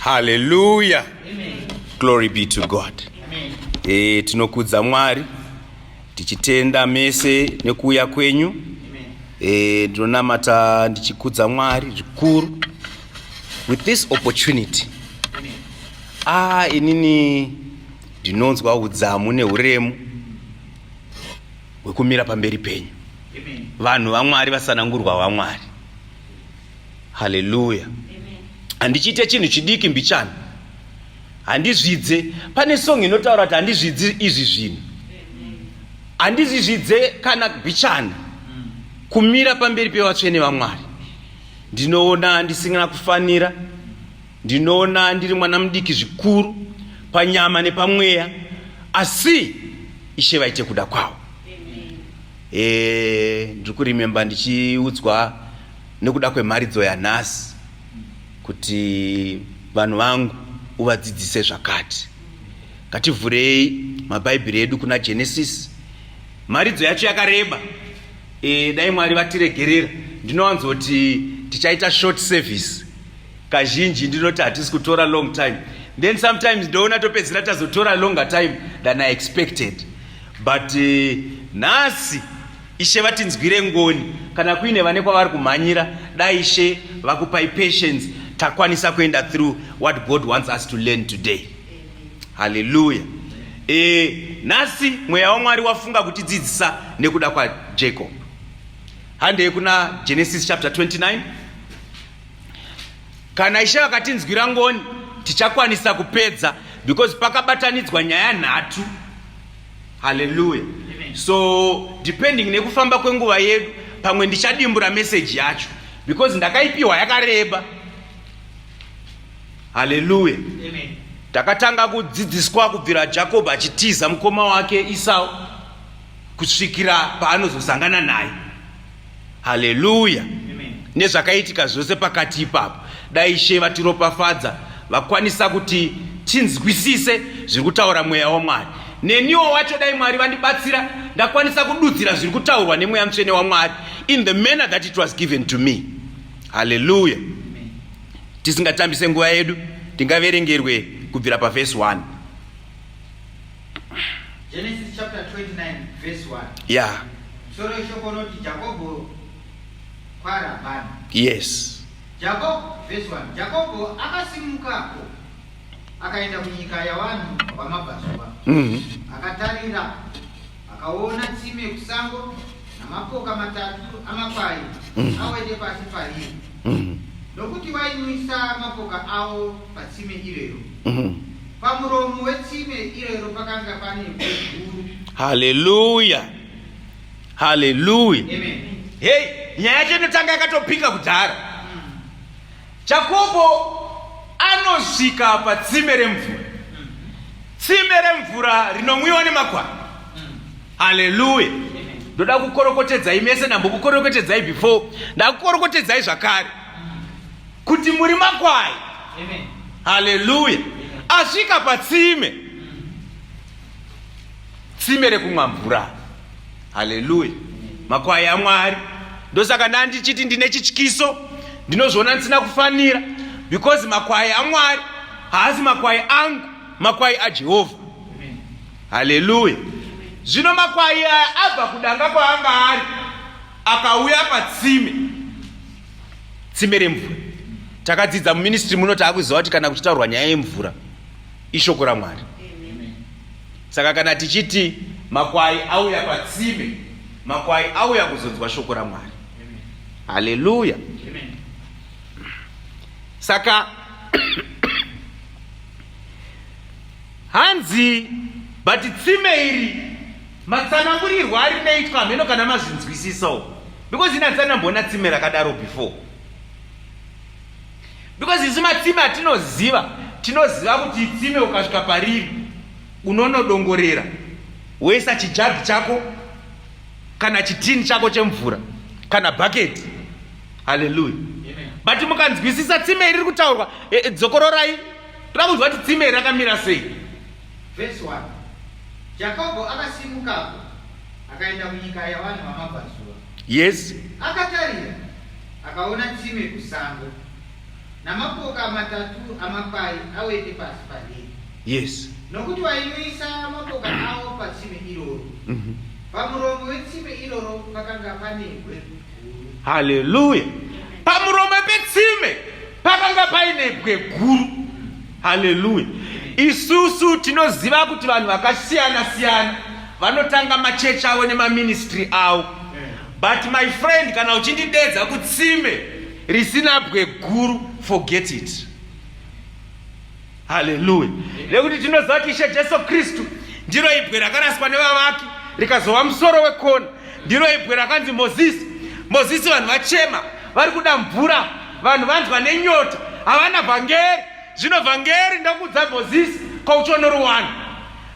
Hallelujah. Glory be to God. E, tinokudza Mwari tichitenda mese nekuuya kwenyu. E, ndinonamata ndichikudza Mwari zvikuru with this opportunity. Ah, inini ndinonzwa udzamu neuremu hwekumira pamberi penyu. Vanhu vaMwari vasanangurwa vaMwari. Haleluya. Handichiite chinhu chidiki mbichana. Handizvidze. Pane song inotaura kuti handizvidzi izvi zvinhu. Handizvizvidze kana mbichana. Kumira pamberi pevatsvene vaMwari. Ndinoona ndisina kufanira. Ndinoona ndiri mwana mudiki zvikuru panyama nepamweya. Asi Ishe vaite kuda kwavo. Eh, ndiri kuremember ndichiudzwa nekuda kwemharidzo yanhasi kuti vanhu vangu uvadzidzise zvakati. Ngativhurei mabhaibheri edu kuna Genesis. Mharidzo yacho yakareba. E, dai Mwari vatiregerera. Ndinowanzoti tichaita short service. Kazhinji ndinoti hatisi kutora long time. Then sometimes ndoona topedzisira tazotora longer time than I expected. But nhasi Ishe vatinzwire ngoni, kana kuine vane kwavari kumhanyira, dai Ishe vakupai patience takwanisa kuenda through what God wants us to learn today. Hallelujah. E, nhasi mweya waMwari wafunga kutidzidzisa nekuda kwaJacob. Handei kuna Genesis chapter 29. Kana Ishe vakatinzwira ngoni tichakwanisa kupedza because pakabatanidzwa nyaya nhatu. Haleluya. So depending nekufamba kwenguva yedu pamwe ndichadimbura message yacho because ndakaipiwa yakareba. Haleluya. Takatanga kudzidziswa kubvira Jacob achitiza mukoma wake Esau kusvikira paanozosangana naye. Haleluya. Nezvakaitika zvose pakati ipapo. Dai Ishe vatiropafadza vakwanisa kuti tinzwisise zviri kutaura mweya waMwari. Neniwo wacho dai Mwari vandibatsira ndakwanisa kududzira zviri kutaurwa nemweya mutsvene waMwari in the manner that it was given to me. Haleluya. Tisingatambise nguva yedu tingaverengerwe kubvira pavhesi 1. Genesis chapter 29 verse 1. Yeah. Musoro weshoko unoti Jakobho kwaRabhani. Yes. Jakob verse 1. Jakobho akasimukako akaenda kunyika yavanhu vamabvazuva. Akatarira akaona tsime kusango namapoka matatu amakwai awete pasi pariri. Nokuti vainwisa mapoka avo patsime irero. Pamuromo wetsime irero pakanga pane ibwe guru. Haleluya. Haleluya. Amen. Hey, nyaya yacho inotanga yakatopika kudhara. Jakobo anosvika patsime remvura. Tsime remvura rinomwiwa nemakwai. Haleluya. Ndoda kukorokotedzai mese, ndambokukorokotedzai before, ndakukorokotedzai zvakare kuti muri makwai. Haleluya. Asvika patsime, tsime rekumwa mvura. Haleluya. Makwai aMwari. Ndosaka ndandichiti ndine chityiso, ndinozviona ndisina kufanira because makwai aMwari haasi makwai angu, makwai aJehovha. Haleluya. Zvino makwai aya abva kudanga kwaanga ari akauya patsime, tsime remvura. Takadzidza muministry muno, taakuziva kuti kana kuchitaurwa nyaya yemvura ishoko raMwari. Saka kana tichiti makwai auya patsime, makwai auya kuzonzwa shoko raMwari. Haleluya. Saka hanzi but tsime iri matsanangurirwo arinoitwa hameno kana mazvinzwisisawo because ini handisati ndamboona tsime rakadaro before because isu matsime atinoziva tinoziva kuti tsime ukasvika pariri unonodongorera woisa chijagi chako kana chitini chako chemvura kana bhaketi. Haleluya. But mukanzwisisa tsime iri riri kutaurwa, dzokororai toda kunzwa kuti tsime iri rakamira sei. Verse 1. Jakobho akasimukapo akaenda kunyika yavanhu vamabvazuva. Yes. Akatarira akaona tsime kusango. Namapoka matatu amakwai awete pasi padiri. Yes. Nokuti wainwisa mapoka awo patsime iroro. Pamuromo wetsime iroro pakanga pane ibwe guru. Haleluya. Pamuromo petsime pakanga paine ibwe guru. Haleluya. Isusu tinoziva kuti vanhu vakasiyana siyana vanotanga machechi avo nemaministry avo. But my friend, kana uchindidedza kutsime risina bwe guru, forget it. Haleluya. Nekuti tinoziva kuti Ishe Jesu Kristu ndiro ibwe rakaraswa nevavaki rikazova musoro wekona. Ndiro ibwe rakanzi Mozisi. Mozisi vanhu vachema, vari kuda mvura, vanhu vanzwa nenyota, havana vhangeri. Zvino vhangeri ndakudza Mozisi kwauchonoriwana.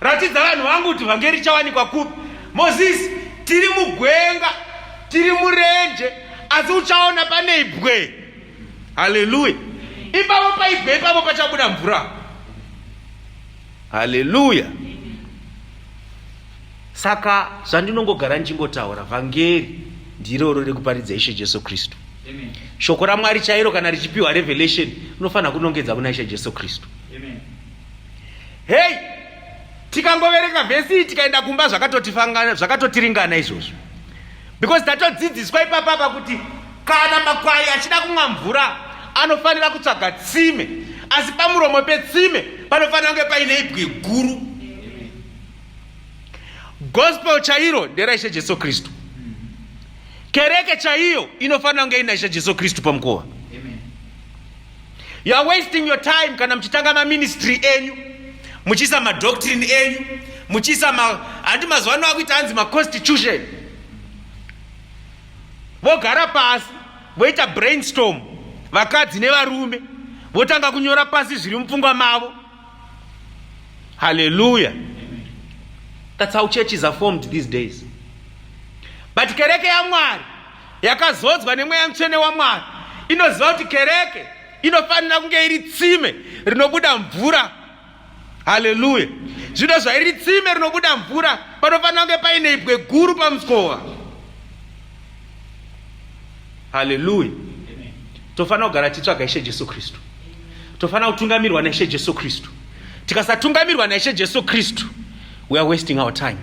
Ratidza vanhu vangu kuti vhangeri richawanikwa kupi. Mozisi, tiri mugwenga, tiri murenje, asi uchaona pane ibwe. Haleluya. Ipapo paibwe ipapo pachabuda mvura. Haleluya. Saka zvandinongogara ndichingotaura vhangeri ndiroro rekuparidza Ishe Jesu Kristu. Shoko raMwari chairo kana richipiwa revelation rinofanira kunongedza kuna Ishe Jesu Kristu. Hey, tikangoverenga vhesi iyi tikaenda kumba zvakatotiringana izvozvo because tatodzidziswa ipapapa kuti kana makwai achida kumwa mvura anofanira kutsvaga tsime asi pamuromo petsime panofanira kunge paine ibwe guru gospel chairo nderaishe jesu kristu kereke chaiyo inofanira kunge inaishe jesu kristu pamukova You are wasting your time kana muchitanga maministry enyu muchiisa madoctrine enyu muchiisa handi mazuva ano akuita hanzi maconstitution vogara pasi voita brainstorm vakadzi nevarume votanga kunyora pasi zviri mupfungwa mavo haleluya that's how churches are formed these days but kereke yamwari yakazodzwa nemweya mutsvene wamwari inoziva kuti kereke inofanira kunge iri tsime rinobuda mvura haleluya zvino zvairi tsime rinobuda mvura panofanira kunge paine ibwe guru pamuskova haleluya tofanira kugara tichitsvaga ishe jesu kristu tofanira kutungamirwa naishe jesu kristu tikasatungamirwa naishe jesu kristu we are wasting our time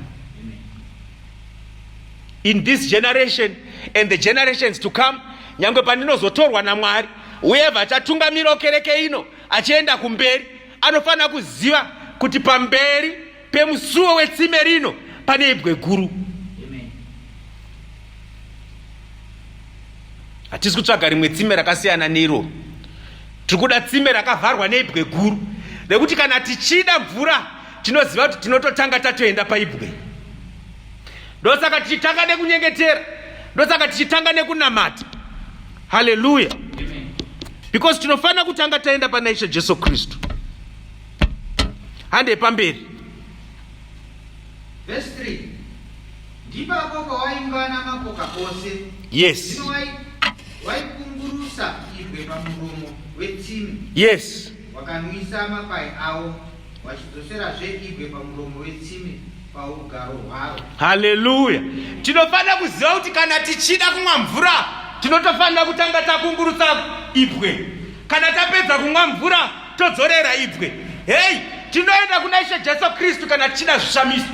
in this generation and the generations to come nyange pandinozotorwa namwari whoever achatungamirawo kereke ino achienda kumberi anofanira kuziva kuti pamberi pemusuwo wetsime rino pane ibwe guru hatisi kutsvaga rimwe tsime rakasiyana neiroro tiri kuda tsime rakavharwa neibwe guru nekuti kana tichida mvura tinoziva kuti tinototanga tatoenda paibwe ndosaka tichitanga nekunyengetera ndosaka tichitanga nekunamata haleluya because tinofanira kutanga taenda pana ishe jesu kristu handei pamberi Verse 3 Ndipapo pawaingana mapoka ose. Yes. Zvino waikungurusa ibwe pamuromo wetsime. Yes. Wakanwisa makwai awo, wachidzoserazve ibwe pamuromo wetsime paugaro hwaro. Haleluya. Tinofanira kuziva kuti kana tichida kumwa mvura tinotofanira kutanga takungurutsa ibwe. Kana tapedza kumwa mvura todzorera ibwe. Hei, tinoenda kuna Ishe Jesu Kristu kana tichida zvishamiso.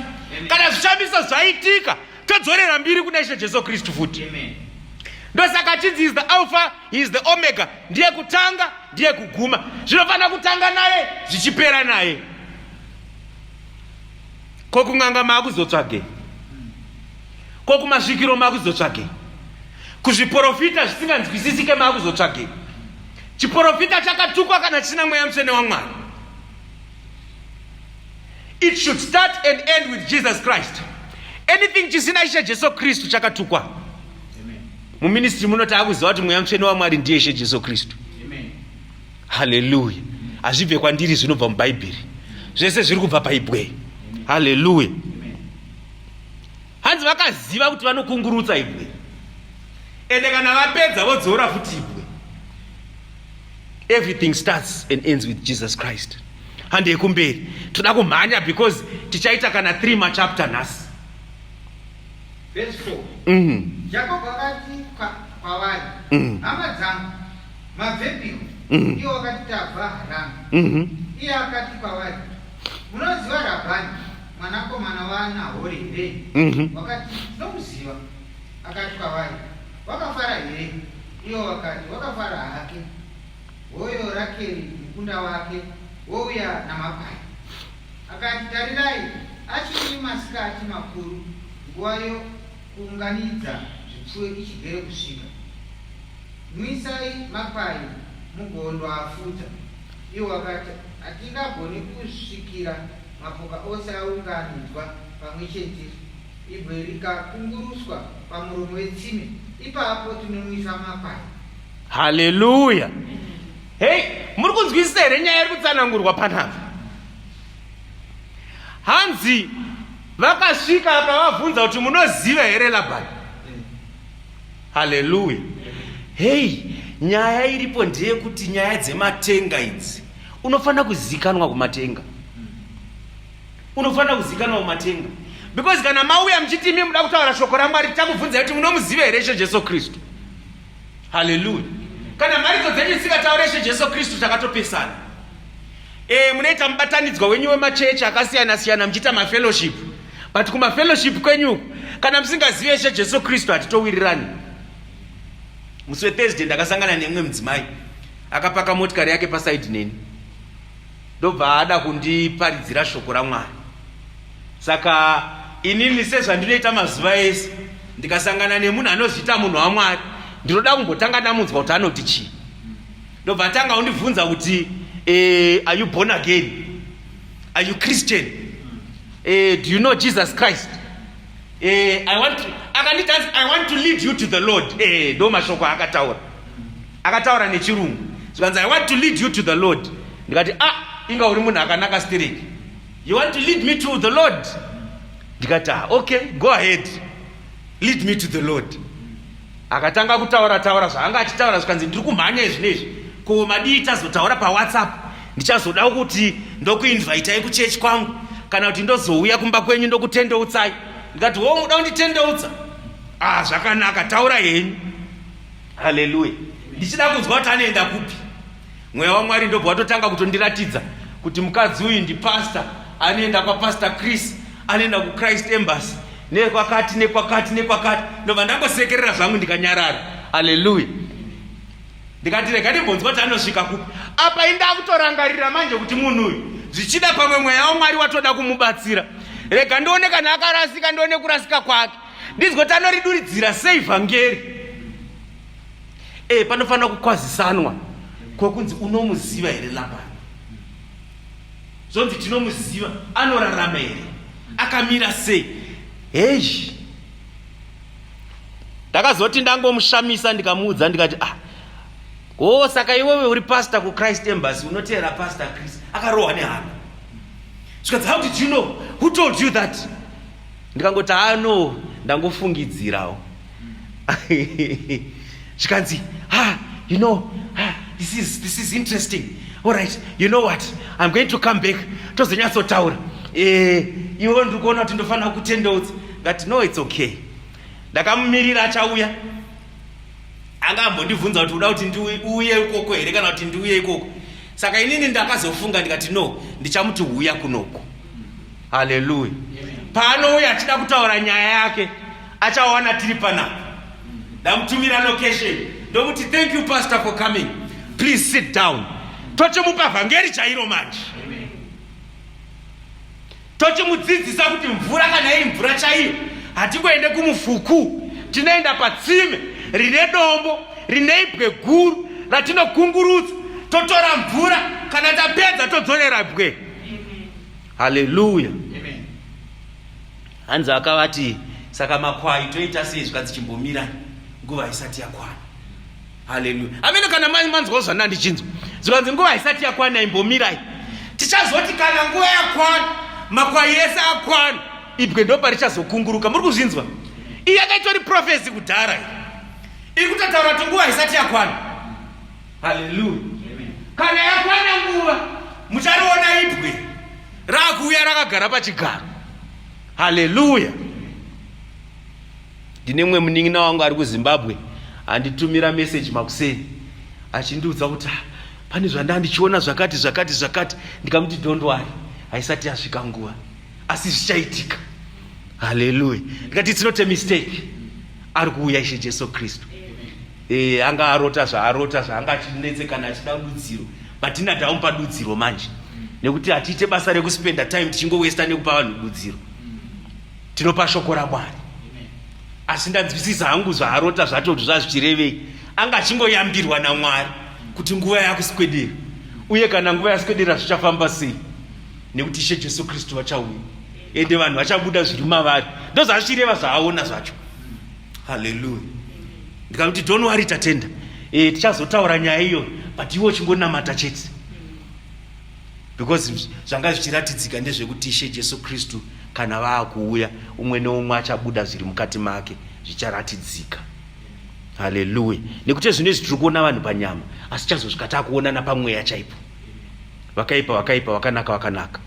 Kana zvishamiso zvaitika, todzorera mbiri kuna Ishe Jesu Kristu futi. Ndosaka achinzi is the Alpha, he is the Omega, ndiye kutanga, ndiye kuguma. Zvinofanira kutanga naye, zvichipera naye. Ko kun'anga maakuzotsvagei? Ko kumasvikiro maakuzotsvagei? Kuzviporofita zvisinganzwisisike maakuzotsvagei? Chiporofita chakatukwa kana chisina mweya mutsvene waMwari. It should start and end with Jesus Christ. Anything chisina Ishe Jesu Kristu chakatukwa. Muministry muno taakuziva kuti mweya mutsvene waMwari ndiye Ishe Jesu Kristu. Haleluya. Hazvibve kwandiri zvinobva muBhaibheri. Zvese zviri kubva paibwe. Haleluya. Hanzi vakaziva kuti vanokungurutsa ibwe. Ende kana vapedza vodzora futi ibwe. Everything starts and ends with Jesus Christ. Handei kumberi. Toda kumhanya because tichaita kana 3 machapter nhasi. Verse 4. Jakobho akati kwavari, Hama dzangu, mabvepiko? Ivo vakati, Tabva Harani. Iye akati kwavari, Munoziva Rabhani mwanakomana waNahori here? Vakati, Tinomuziva. Akati kwavari, Wakafara here? Ivo vakati, Wakafara hake. Hoyo Rakeri mukunda wake wouya namakwai. Akati, Tarirai, achiri masikati makuru, nguva yokuunganidza zvipfuyo ichigere kusvika. Nwisai makwai mugondoafudza. Ivo vakati, Hatingagoni kusvikira mapoka ose aunganidzwa pamwe chete, ibwe rikakunguruswa pamuromo wetsime, ipapo tinonwisa makwai. Haleluya! Hei, muri kunzwisisa here nyaya iri kutsanangurwa panapa? Hanzi vakasvika akavabvunza kuti munoziva here Labhani? Haleluya! Hei, nyaya iripo ndeyekuti nyaya dzematenga idzi unofanira kuzikanwa kumatenga. Unofanira kuzikanwa kumatenga because kana mauya muchiti imi muda kutaura shoko raMwari, tichakubvunzai kuti munomuziva here Ishe Jesu Kristu? Haleluya! Kana mharidzo dzenyu dzisingataure Ishe Jesu Kristu, takatopesana. E, munoita mubatanidzwa wenyu wemachechi akasiyana siyana muchiita mafellowship, but kumafellowship kwenyu uku kana musingazive Ishe Jesu Kristu hatitowirirani. Musi weThursday ndakasangana nemumwe mudzimai akapaka motikari yake pasaidi neni, ndobva ada kundiparidzira shoko raMwari. Saka inini sezvandinoita mazuva ese, ndikasangana nemunhu anozviita munhu waMwari, ndinoda kumbotanga ndamunzwa kuti anoti chii. Ndobva atanga kundibvunza kuti are you born again? Are you Christian? Do you know Jesus Christ? Akanditi I want to lead you to the Lord. Ndo mashoko aakataura. Akataura nechirungu. Zvikanzi I want to lead you to the Lord. Ndikati inga uri munhu akanaka stereki. You want to lead me to the Lord? Ndikati okay, go ahead. Lead me to the Lord. Akatanga kutaura taura zvaanga achitaura, zvikanzi ndiri kumhanya izvi neizvi. Ko madii tazotaura paWhatsApp? Ndichazoda kuti ndokuinvitai kuchechi kwangu, kana kuti ndozouya kumba kwenyu ndokutendeutsai. Ndikati wo muda kunditendeutsa? Zvakanaka, taura henyu. Haleluya. Ndichida kunzwa kuti anoenda kupi. Mweya waMwari ndobva watotanga kutondiratidza kuti mukadzi uyu ndipastor, anoenda kwaPastor Chris, anoenda kuChrist Embassy, nekwakati nekwakati nekwakati. Ndobva ndangosekerera zvangu ndikanyarara. Haleluya. Ndikati rega ndimbonzwa kuti anosvika kupi. Apa inda kutorangarira manje kuti munhu uyu zvichida pamwe mweya waMwari watoda kumubatsira. Rega ndione kana akarasika, ndione kurasika kwake, ndizwe kuti anoriduridzira sei vhangeri. Panofanira kukwazisanwa kwokunzi unomuziva here Labhani? Zvonzi tinomuziva, anorarama here? Akamira sei? Hei, ndakazoti ndangomushamisa ndikamuudza ndikati oh, saka iwewe uri pastor kuChrist Embassy, unoteera Pastor Chris. Akarohwa nehana. Zvikanzi how did you know? Who told you that? Ndikangoti no, ndangofungidzirawo. Zvikanzi you know, this is interesting. All right, you know what, I'm going to come back tozonyatsotaura. Iwe ndiri kuona kuti ndofanira kutendeutsa. Ngati no, it's okay. Ndakamumirira achauya. Anga ambondibvunza kuti uda kuti ndiuye ikoko here kana kuti ndiuye ikoko. Saka inini ndakazofunga ndikati no, ndichamuti uya kunoko. Haleluya. Paanouya achida kutaura nyaya yake, achawana tiri panapa. Ndamutumira location, ndomuti thank you pastor for coming, please sit down. Tochimupa vhangeri chairo manje. Tochimudzidzisa kuti mvura kana iri mvura chaiyo hatingoende kumufuku, tinoenda patsime rine dombo rine ibwe guru ratinokungurutsa, totora mvura, kana tapedza todzorera bwe. Haleluya. Hanzi akavati saka makwai toita sei? Zvikanzi chimbomira, nguva isati yakwana. Haleluya. Amene kana manzwa zvana ndichinzwa. Zvikanzi nguva isati yakwana, imbomirai. Tichazoti kana nguva yakwana, makwai ese akwana, ibwe ndo parichazokunguruka. Muri kuzvinzwa? Iyi yakaitori prophecy kudhara iyi. Iri kutotaura kuti nguva isati yakwana. Haleluya. Kana yakwana nguva, muchariona ibwe rakuuya rakagara pachigaro. Haleluya. Ndine mumwe munin'ina wangu ari kuZimbabwe, anditumira message makuseni achindiudza kuti Pane zvandaa ndichiona zvakati zvakati zvakati. Ndikamuti don't worry, haisati yasvika nguva, asi zvichaitika. Haleluya. Ndikati it's not a mistake, ari kuuya Ishe Jesu Kristu. E, anga arota zvaarota zvaanga achinetsekana achida dudziro, but tina tamupa dudziro manje nekuti hatiite basa rekuspenda time tichingowesta nekupa vanhu dudziro. Tinopa shoko raMwari. Asi ndanzwisisa hangu zvaarota zvacho kuti zvazvichirevei. Anga achingoyambirwa naMwari kuti nguva yakuswedera, uye kana nguva yaswedera zvichafamba sei, nekuti Ishe Jesu Kristu vachauya ende vanhu vachabuda zviri mavari. Ndozvazvichireva zvaaona zvacho. Haleluya. Ndikamuti don't worry Tatenda, e, tichazotaura nyaya iyoyo, but iwe uchingonamata chete, because zvanga zvichiratidzika ndezvekuti Ishe Jesu Kristu kana vaakuuya, umwe neumwe achabuda zviri mukati make zvicharatidzika. Haleluya. Nekuti zvino izvi tiri kuona vanhu panyama, asi chazosvika takuonana pamweya chaipo. Vakaipa vakaipa, vakanaka vakanaka.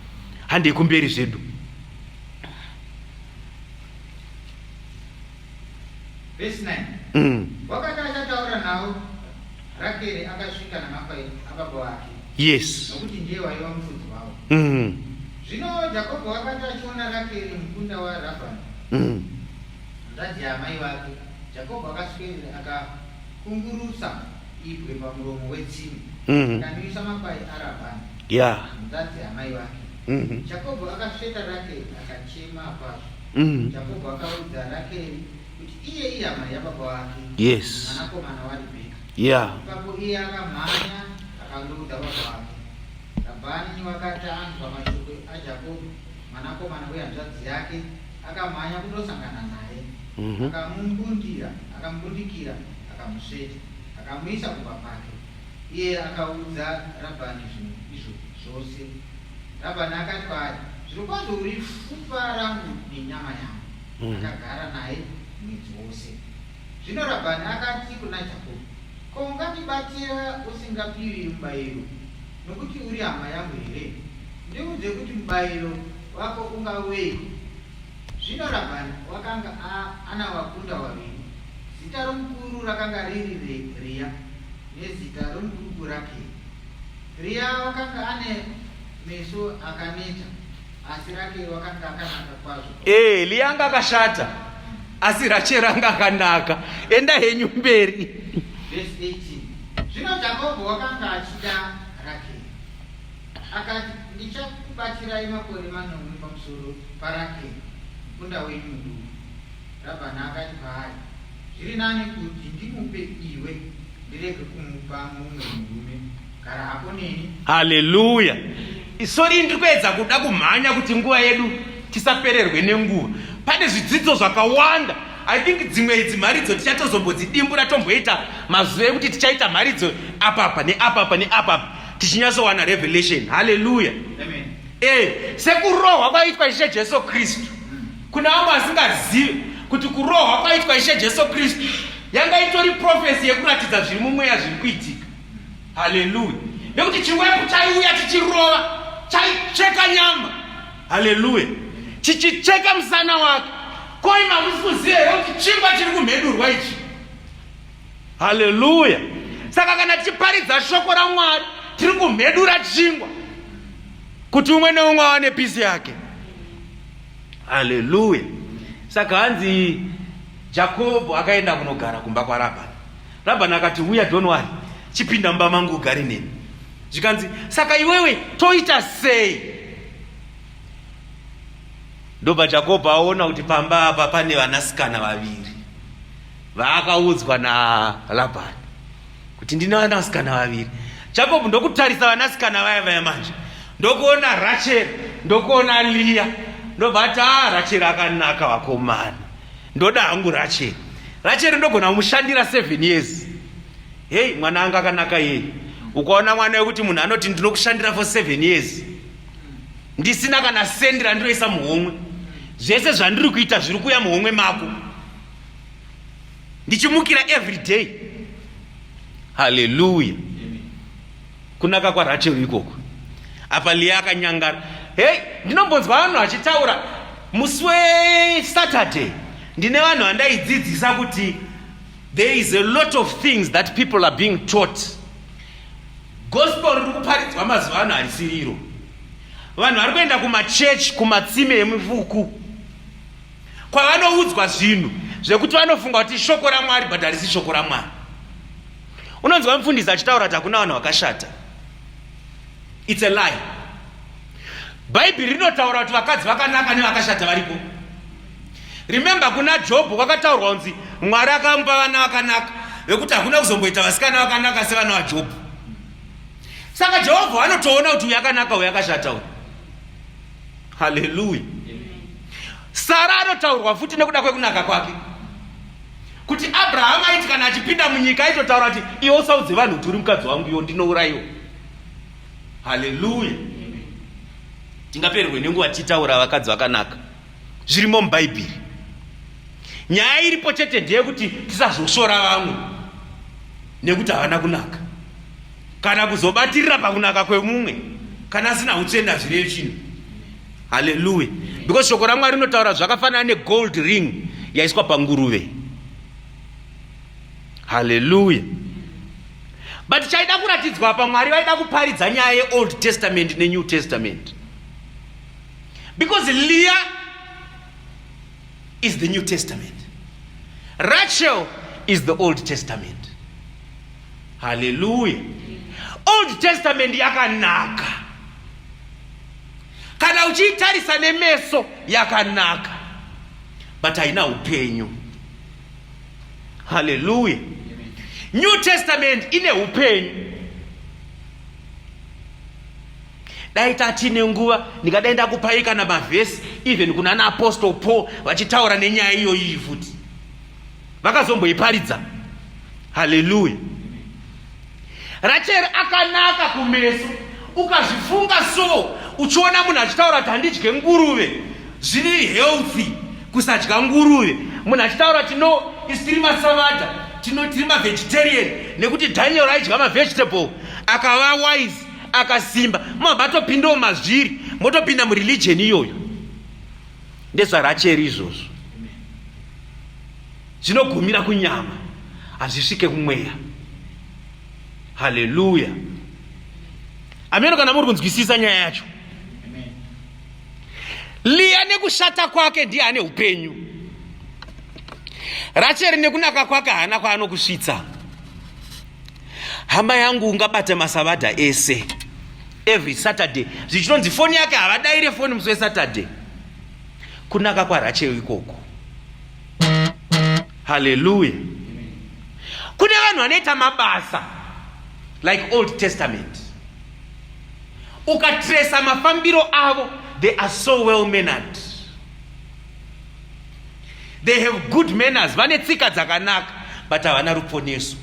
Handei kumberi zvedu. Verse 9. Wakati achataura navo, Rakeri akasvika namakwai ababa vake. Yes. Nokuti ndiye waiva mufudzi wavo. Zvino Jakobho wakati achiona Rakeri mukunda waRabhani, hanzvadzi yaamai vake, Jakobho akaswedera akakungurutsa ibwe pamuromo wetsime, akanwisa makwai aRabhani, hanzvadzi yaamai vake. Jakobho akasveta Rakeri akachema kwazvo. Jakobho akaudza Rakeri kuti iye ihama yababa vake, mwanakomana waRibheka. Ipapo iye akamhanya akandoudza baba vake. Rabhani wakati anzwa mashoko aJakobho mwanakomana wehanzvadzi yake, akamhanya kundosangana naye. Akamumbundira, akamubundikira, akamusveta, akamuisa kumba kwake. Iye akaudza Rabhani zvinhu izvo zvose. Rabhani akati kwaari, Zvirokwazvo uri fupa rangu nenyama yangu. Akagara naye mwedzi wose. Zvino Rabhani akati kuna Jakobho, Ko ungandibatira usingapiwi mubayiro, nokuti uri hama yangu here? Ndiudze kuti mubayiro wako ungaweiko? Zvino Rabhani wakanga ana vakunda vaviri, zita romukuru rakanga riri Rea, nezita romuduku Rakeri. Rea wakanga ane meso akaneta, asi Rakeri wakanga akanaka kwazvo. Ee, Rea anga akashata, asi Racheri anga akanaka. Enda henyu mberi. Verse 18. Zvino Jakobho wakanga achida Rakeri, akati, Ndichakubatirai makore manomwe pamusoro paRakeri, mukunda wenyu muduku. Rabhani akati kwaari, Zviri nani kuti ndimupe iwe, ndirege kumupa mumwe murume. Gara hako neni. Haleluya. Sorry, ndiri kuedza kuda kumhanya kuti nguva yedu tisapererwe nenguva. Pane zvidzidzo zvakawanda. I think dzimwe idzi mharidzo tichatozombodzidimbura tomboita mazuva ekuti tichaita mharidzo apapa neapapa neapapa tichinyatsowana revelation. Haleluya. Amen. Sekurohwa kwaitwa Ishe Jesu Kristu. Kuna vamwe vasingazivi kuti kurohwa kwaitwa Ishe Jesu Kristu yanga itori prophecy yekuratidza zviri mumweya zviri kuitika. Haleluya. Nekuti chiwepu chaiuya chichirova, chaicheka nyama. Haleluya. Chichicheka musana wake. Koi mamusi kuziva here kuti chingwa chiri kumhedurwa ichi? Haleluya. Saka kana tichiparidza shoko raMwari, tiri kumhedura chingwa kuti umwe neumwe awane pisi yake. Haleluya. Saka hanzi Jakobho akaenda kunogara kumba kwaRabhani. Rabhani akati, uya, don't worry, chipinda mumba mangu ugare neni. Zvikanzi, saka iwewe toita sei? Ndobva Jakobho aona kuti pamba apa pane vanasikana vaviri vaakaudzwa naLabhani kuti ndine vanasikana vaviri. Jakobho ndokutarisa vanasikana vaya vaya manje, ndokuona Rachel, ndokuona Leah, ndobva ati, Rachel akanaka vakomana, ndoda hangu Rachel. Rachel ndogona kumushandira 7 years. Hey, mwana anga akanaka yeye. Ukaona mwana wekuti munhu anoti ndinokushandira for 7 years ndisina kana sendi randinoisa muhomwe, zvese zvandiri kuita zviri kuuya muhomwe mako, ndichimukira every day. Haleluya. Kunaka kwaRachel ikoko. Apa Leah akanyangara. Hey, ndinombonzwa vanhu vachitaura musi weSaturday, ndine vanhu vandaidzidzisa kuti there is a lot of things that people are being taught. Gospel riri kuparidzwa mazuva ano harisiriro. Vanhu vari kuenda kumachechi kumatsime emifuku kwavanoudzwa zvinhu zvekuti vanofunga kuti ishoko raMwari but harisi shoko raMwari. Unonzwa mufundisi achitaura kuti hakuna vanhu vakashata. It's a lie. Bhaibheri rinotaura kuti vakadzi vakanaka nevakashata variko. Remember kuna Jobho kwakataurwa kunzi Mwari akamupa vana vakanaka vekuti hakuna kuzomboita vasikana vakanaka sevana vaJobho. Saka Jehovha anotoona kuti uyu akanaka uyu akashata uyu. Haleluya. Sara anotaurwa futi nekuda kwekunaka kwake. Kuti Abraham aiti kana achipinda munyika aitotaura kuti iwe usaudze vanhu kuti uri mukadzi wangu iwe ndinourayiwa. Haleluya. Tingapererwe nenguva tichitaura vakadzi vakanaka. Zvirimo muBhaibheri. Nyaya iripo chete ndeyekuti tisazosvora vamwe nekuti havana kunaka kana kuzobatirira pakunaka kwemumwe kana asina utsvene hazvirevi chinhu. Haleluya. Because shoko raMwari rinotaura zvakafanana negold ring yaiswa panguruve. Haleluya. But chaida kuratidzwa apa Mwari vaida kuparidza nyaya yeOld Testament neNew Testament. Because Leah is the New Testament. Rachel is the Old Testament. Hallelujah. Old Testament yakanaka. Kana uchiitarisa nemeso yakanaka. But haina upenyu. Hallelujah. New Testament ine upenyu. Dai tatine nguva ndingadai ndakupai kana mavhesi even kuna ana Apostle Paul vachitaura nenyaya iyoyi futi. Vakazomboiparidza. Hallelujah. Rachel akanaka kumeso ukazvifunga so uchiona munhu achitaura kuti handidye nguruve zviri healthy kusadya nguruve munhu achitaura kuti no isu tiri masavadha tino tiri mavegetarian nekuti Daniel aidya mavegetable akava wise akasimba mobva atopindawo mazviri motopinda mureligion iyoyo ndezvaracheri izvozvo zvinogumira kunyama hazvisvike kumweya. Haleluya. Ameno kana muri kunzwisisa nyaya yacho. Liya nekushata kwake ndiye ane upenyu. Racheri nekunaka kwake haana kwaanokusvitsa. Hama yangu ungabata masavadha ese every Saturday zvichinonzi foni yake havadaire foni musi weSaturday. Kunaka kwaRachel ikoko. Haleluya. Kune vanhu vanoita mabasa like Old Testament. Ukatresa mafambiro avo, they are so well mannered. They have good manners, vane tsika dzakanaka, but havana ruponeso.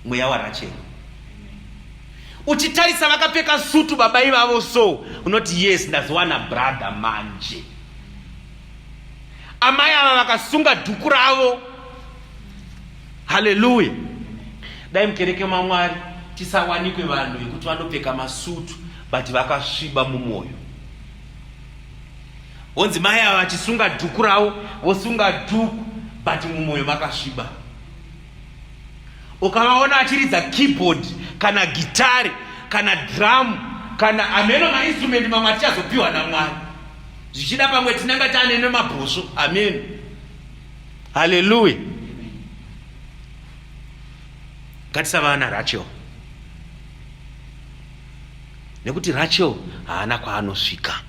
Mweya waRachel. Uchitarisa vakapfeka sutu baba ivavo so, unoti yes, ndazowana brother manje. Amai ava vakasunga dhuku ravo. Haleluya. Dai mukereke maMwari tisawanikwe vanhu vekuti vanopfeka masutu but vakasviba mumwoyo. Vonzi mai ava vachisunga dhuku ravo vosunga dhuku but mumwoyo makasviba. Ukavaona achiridza keyboard kana gitare kana drum kana ameno mainstrument mamwe atichazopiwa naMwari. Zvichida pamwe tinanga taane nemabhosvo. Amen. Haleluya. Ngatisava ana Rachel. Nekuti Rachel haana kwaanosvika.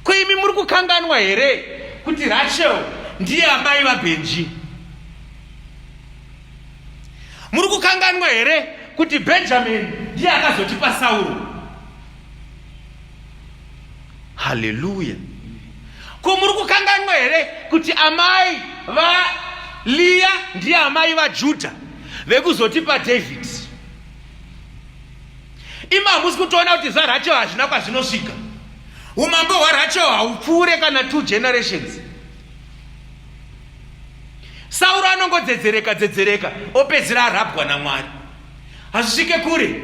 Ko imi muri kukanganwa here kuti Rachel ndiye amai vaBenji? Muri kukanganwa here kuti Benjamin ndiye akazotipa Sauro? Haleluya. Ko muri kukanganwa here kuti amai vaLeah ndiye amai vaJudha vekuzotipa David? Imi hamusi kutoona kuti zvaRachel hazvina kwazvinosvika. Umambo hwaRachel haupfuure kana 2 generations. Sauro anongodzedzereka dzedzereka opedzera arabwa naMwari. Hazvisvike kure.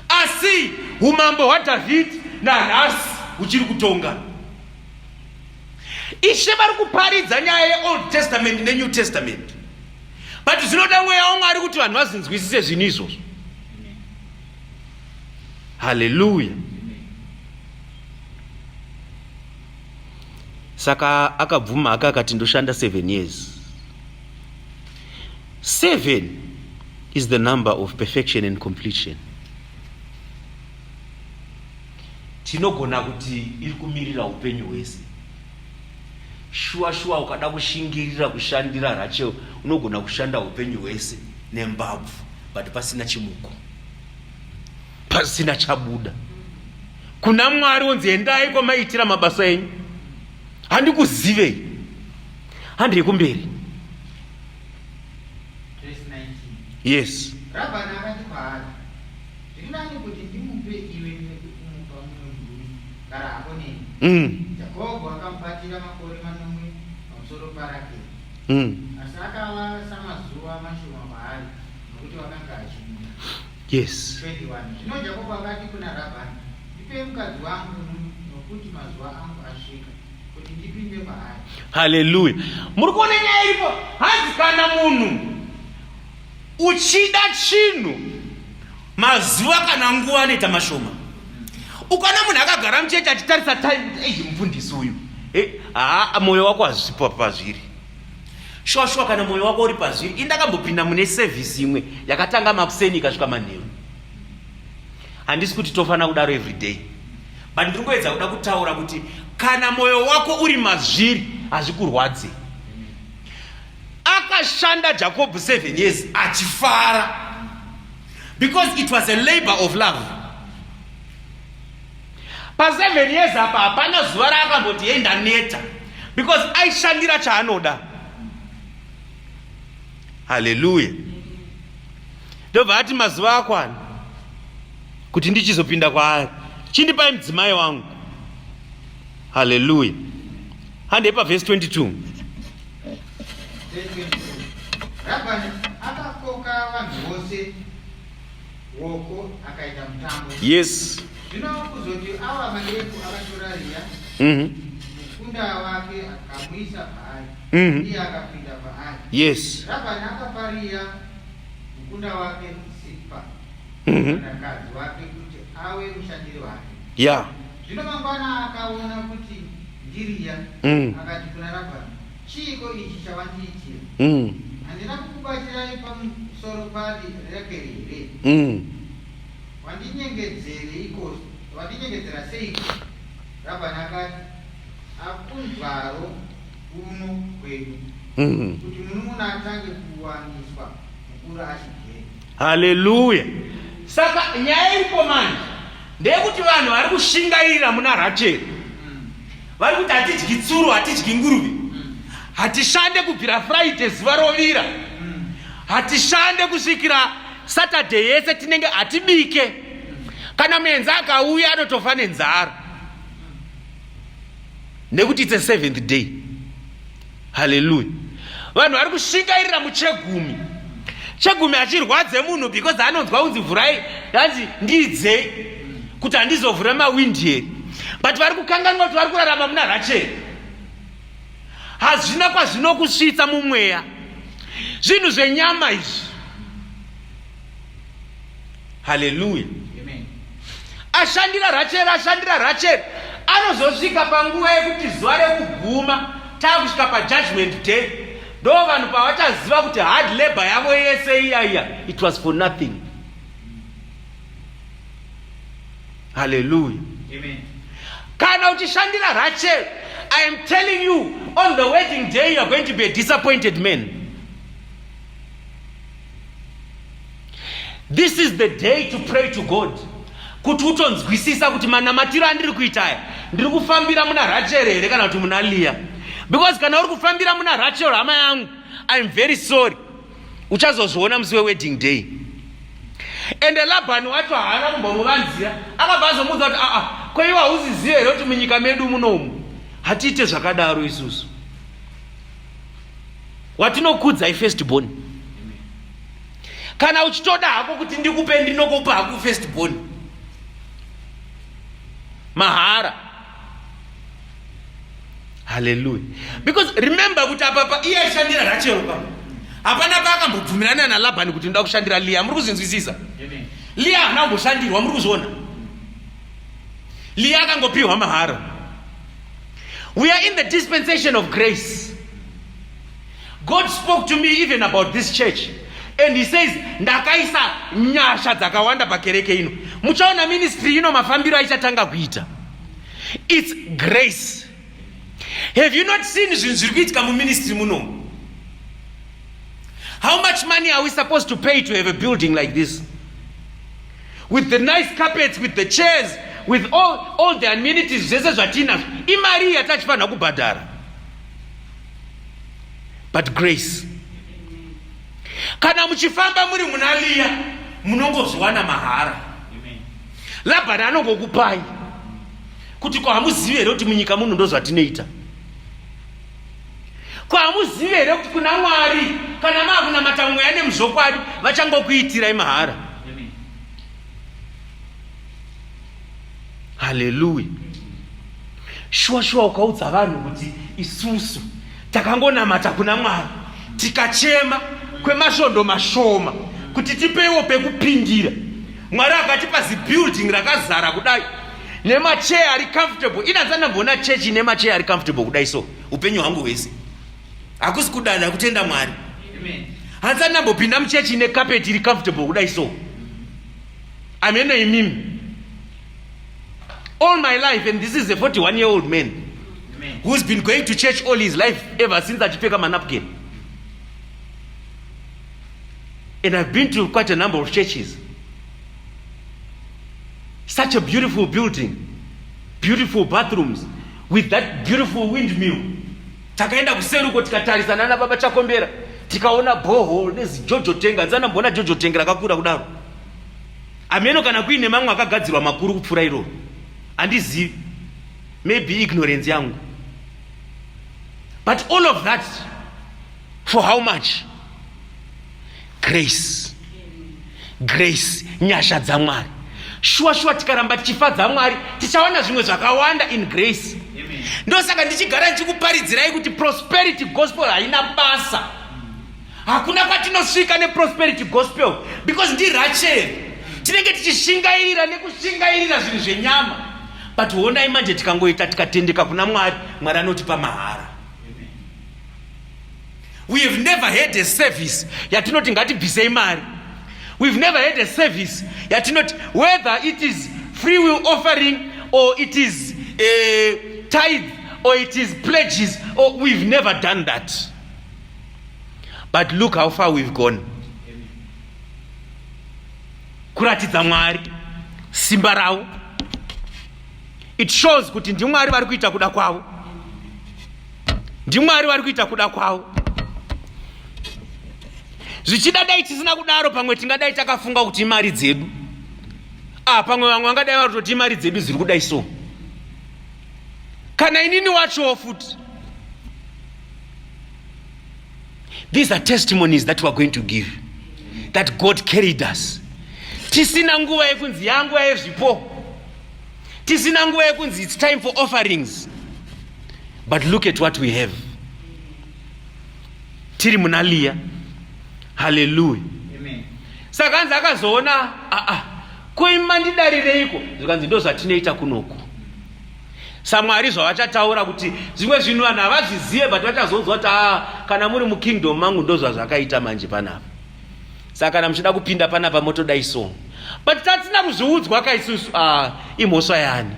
Asi umambo hwaDhavhidhi nanhasi huchiri kutonga. Ishe vari kuparidza nyaya yeOld Testament neNew Testament. But zvinoda mweya waMwari kuti vanhu vazinzwisise zvinhu izvozvo. Haleluya. Saka akabvuma hake akati ndoshanda 7 years. 7 is the number of perfection and completion. Tinogona kuti iri kumirira upenyu hwese. Shuwa shuwa ukada kushingirira kushandira Rachel unogona kushanda upenyu hwese nembabvu but pasina chimuko. Pasina chabuda. Kuna Mwari onzi endai kwamaiitira mabasa enyu. Handikuzivei. Handei kumberi. Yes. Rabhani akati kwaari, Zviri nani kuti ndimupe iwe nekumupa mumwe murume. Gara hako neni. Jakobho akamubatira makore manomwe pamusoro paRakeri. Asi akava samazuva mashoma kwaari, nokuti wakanga achimuda. Yes. 21 zvino Jakobho akati kuna Rabhani, Ndipei mukadzi wangu, nokuti mazuva angu asvika kuti ndipinde kwaari. Haleluya. Muri kuona nyaya iripo? Hanzi kana munhu uchida chinhu mazuva kana nguva anoita mashoma. Ukaona munhu akagara muchechi achitarisa time kuti eyi mufundisi uyu. Eh, haa moyo wako hazvipo pazviri. Shuwa shuwa kana moyo wako uri pazviri. Ini ndakambopinda mune service imwe yakatanga makuseni ikasvika manheru. Handisi kuti tofanira kudaro everyday. But ndiri kuedza kuda kutaura kuti kana moyo wako uri mazviri hazvikurwadze. Akashanda Jacob 7 years achifara because it was a labor of love. Pa 7 years apa hapana zuva raakamboti hey ndaneta because aishandira chaanoda. Haleluya. Ndobva ati mazuva akwana kuti ndichizopinda kwaari, chindipai mudzimai wangu. Haleluya. Handei pavhesi 22. Rabhani akakoka vanhu vose woko akaita mutambo. Yes. Zvino kuzoti ava madeko akatora Riya mukunda wake akamuisa paari. Iye akapinda paari. Yes. Rabhani akapa Riya mukunda wake Zilpa murandakadzi wake kuti ave mushandiri wake. Yeah. Zvino mangwana akaona kuti ndiRiya, akati kuna Rabhani, Chiiko ichi chawandiitira? Handina kukubatirai pamusoro paRakeri here? Wandinyengedzereiko? Wandinyengedzera seiko? Rabhani akati, Akunzwaro kuno kwedu, kuti munun'una atange kuwaniswa mukuru achigere. Haleluya. Saka nyaya iripo manje ndeyekuti vanhu vari kushingairira muna Rachel vari kuti hatidyi tsuro, hatidyi nguruve, hatishande kubvira Friday zuva rovira, hatishande kusvikira Saturday yese tinenge hatibike. Kana muenzi akauya anotofa nenzara nekuti it's a seventh day. Haleluya. Vanhu vari kushingairira muchegumi. Chegumi hachirwadze munhu because anonzwa kunzi vhurai, hanzi ndiidzei kuti handizovhura mawindi here. But vari kukanganwa kuti vari kurarama muna Rachel. Hazvina kwazvinokusvitsa mumweya. Zvinhu zvenyama izvi. Haleluya. Ashandira Rachel, ashandira Rachel, anozosvika panguva yekuti zuva rekuguma takusvika pajudgment day, ndo vanhu pavachaziva kuti hard labor yavo yese iya iya it was for nothing. Haleluya. Kana uchishandira Rachel, I am telling you, on the wedding day you are going to be a disappointed man. This is the day to pray to God kuti utonzwisisa kuti manamatiro andiri kuita aya ndiri kufambira muna Rachel here kana kuti muna Leah. Because kana uri kufambira muna Rachel, hama yangu, I'm very sorry, uchazozviona musi wewedding day. Ende Labhani wacho haana kumbomuvanzira, akabva azomuudza kuti aa, ko iwe hauzizive here kuti munyika medu munomu hatiite zvakadaro isusu. Watinokudza ifirst born. Kana uchitoda hako kuti ndikupe, ndinokupa hako first born mahara. Haleluya. Because remember kuti apapa iye aishandira Rachel pa. Hapana paakambobvumirana naLabhani kuti ndoda kushandira Leah. Muri kuzvinzwisisa? Leah haana kumboshandirwa, muri kuzviona? Leah akangopiwa mahara. We are in the dispensation of grace. God spoke to me even about this church and he says ndakaisa nyasha dzakawanda pakereke ino. Muchaona ministry ino mafambiro aichatanga kuita. It's grace. Have you not seen zvinhu zviri kuitika muministry muno? How much money are we supposed to pay to have a building like this? With the nice carpets, with the chairs, with all the amenities zvese zvatinazvo, imari yatachifanira kubhadhara. But grace. Kana muchifamba muri muna Leah, munongozviwana mahara. Labhani anongokupai kuti ko hamuzivi here kuti munyika muno ndozvatinoita? Ko hamuzivi here kuti kuna Mwari kana maakunamata mweya nemuzvokwadi vachangokuitirai mahara? Haleluya. Shuwa shuwa ukaudza vanhu kuti isusu takangonamata kuna Mwari tikachema kwemasvondo mashoma kuti tipeiwo pekupindira, Mwari akatipa zibuilding rakazara kudai nemacheya ari comfortable. Ina ndamboona chechi ine macheya ari comfortable kudai so upenyu hwangu hwese. Hakusi kudada, kutenda Mwari. Handisati ndambopinda muchechi ine carpet iri comfortable kudai so. Ameno imimi. All my life, and this is a 41 year old man who's been going to church all his life ever since achipfeka manapkin. And I've been to quite a number of churches. Such a beautiful building, beautiful bathrooms with that beautiful windmill. Takaenda kuseruko tikatarisa nana baba Chakombera, tikaona borehole nezijojo tank. Handisati ndamboona jojo tank rakakura kudaro. Ameno kana kuine mamwe akagadzirwa makuru kupfuura iroro, handizivi, maybe ignorance yangu. But all of that for how much? Grace, grace, nyasha dzaMwari. Shuwa shuwa tikaramba tichifadza Mwari tichawana zvimwe zvakawanda in grace. Ndosaka ndichigara ndichikuparidzirai kuti prosperity gospel haina basa. Hakuna kwatinosvika neprosperity gospel because ndiracheri tinenge tichishingairira nekushingairira zvinhu zvenyama. But honai manje, tikangoita tikatendeka kuna Mwari, Mwari anotipa mahara. We have never had a service yatinoti ngatibvisei mari. We've never had a service yatinoti, whether it is free will offering or it is a tithe or it is pledges, or we've never done that. But look how far we've gone. Kuratidza Mwari simba ravo. It shows kuti ndiMwari vari kuita kuda kwavo, ndiMwari vari kuita kuda kwavo. Zvichida dai tisina kudaro, pamwe tingadai takafunga kuti imari dzedu. Ah, pamwe vamwe vangadai vari kutoti imari dzedu dziri kudai so. Kana inini wachowo futi. These are testimonies that we are going to give, that God carried us. Tisina nguva yekunzi yanguva yezvipo, tisina nguva yekunzi it's time for offerings, but look at what we have. Tiri muna Leah. Haleluya. Saka hanzi akazoona, aa, ko imandidarireiko? Zvikanzi ndo zvatinoita kunoku. SaMwari zvavachataura kuti zvimwe zvinhu vanhu havazvizive, but vachazonzwa kuti aa, kana muri mukingdom mangu ndo zvazvakaita manje panapa. Saka kana muchida kupinda panapa motodai so. But tatisina kuzviudzwa ka isusu. Ah, imhosva yani?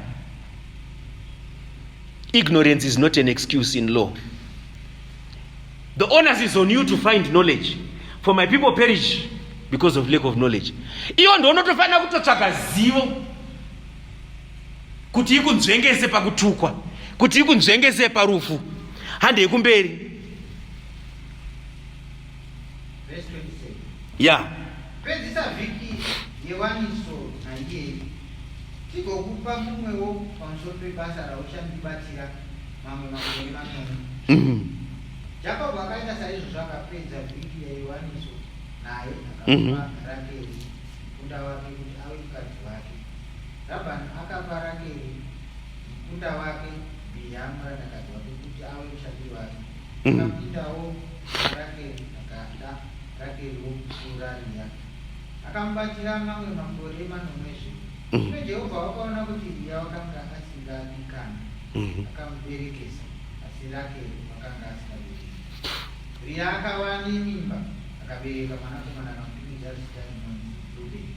Ignorance is not an excuse in law. The onus is on you to find knowledge. For my people perish because of lack of knowledge. Iwo ndounotofanira kutotsvaga zivo kuti ikunzvengese pakutukwa, kuti ikunzvengese parufu. Handei kumberi. Verse 27. Ya. Pedzisa vhiki yewaniso naiyeyi, tigokupa mumwewo pamusoro pebasa rauchandibatira mamwe makore manomwe. Jakobho akaita saizvozvo, akapedza vhiki yewaniso naye, akamupa Rakeri mukunda wake kuti ave mukadzi wake. Rabhani akapa Rakeri mukunda wake Bhiha murandakadzi wake kuti ave mushandiri wake. Akapindawo Rakeri akada. Akamubatira mamwe makore manomwezve. Zvino Jehovha wakaona kuti Riya wakanga asingadikanwi, akamuberekesa, asi Rakeri wakanga asingabereki. Riya akava nemimba, akabereka mwanakomana, akamutumidza zita rinonzi Rubheni,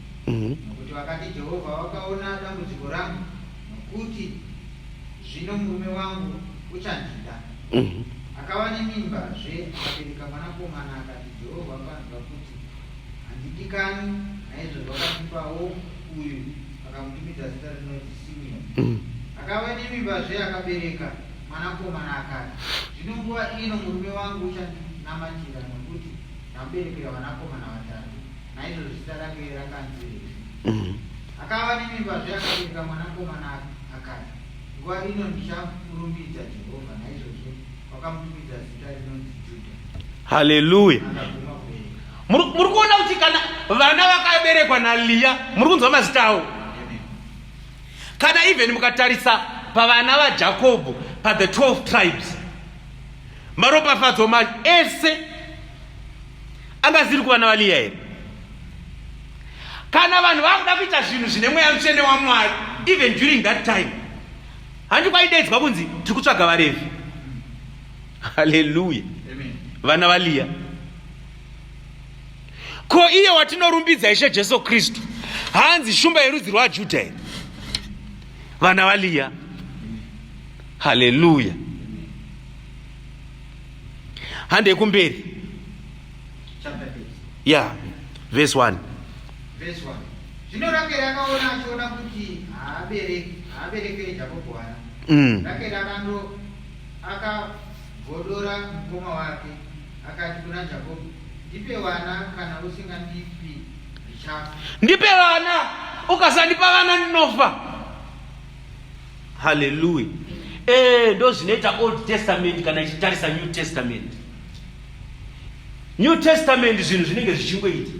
nokuti wakati, Jehovha wakaona dambudziko rangu, nokuti zvino murume wangu uchandida. Akava nemimbazve, akabereka mwanakomana, akati, Jehovha wakanzwa kuti handidikanwi, naizvozvo wakandipawo uyu, akamutumidza zita rinonzi Simeoni. Akava nemimbazve, akabereka mwanakomana, akati, Zvino nguva ino murume wangu uchandinamatira, nokuti ndamuberekera vanakomana vatatu. Naizvozvo zita rake rakanzi Revhi. Akava nemimbazve, akabereka mwanakomana, akati, Nguva ino ndichamurumbidza Jehovha. Naizvozvo wakamutumidza zita rinonzi Judha. Haleluya. Akaguma kubereka. Muri kuona kuti kana vana vakaberekwa naLiya, muri kunzwa mazita avo. Kana even mukatarisa pavana vaJakobho, pa the 12 tribes, maropafadzo ese anga asiri kuvana vaLiya here? Kana vanhu vakuda kuita zvinhu zvine mweya mutsvene waMwari, even during that time, handi kwaidaidzwa kunzi tiri kutsvaga vaRevhi. Haleluya. Vana vaLiya. Ko iye watinorumbidza Ishe Jesu Kristu hanzi shumba yerudzi rwaJudha here? Vana vaLiya. Haleluya. Hande kumberi. Chapter 8. Yeah, verse 1. Verse 1. Zvino Rakeri akaona achiona kuti haaberekeri Jakobho vana. Rakeri akagodora mukoma wake, akati kuna Jakobho, Ndipe vana, kana usingandipi ndichafa. Ndipe vana, ukasandipa vana ndinofa. Haleluya. Ndo zvinoita Old Testament kana ichitarisa New Testament. New Testament zvinhu zvinenge zvichingoita.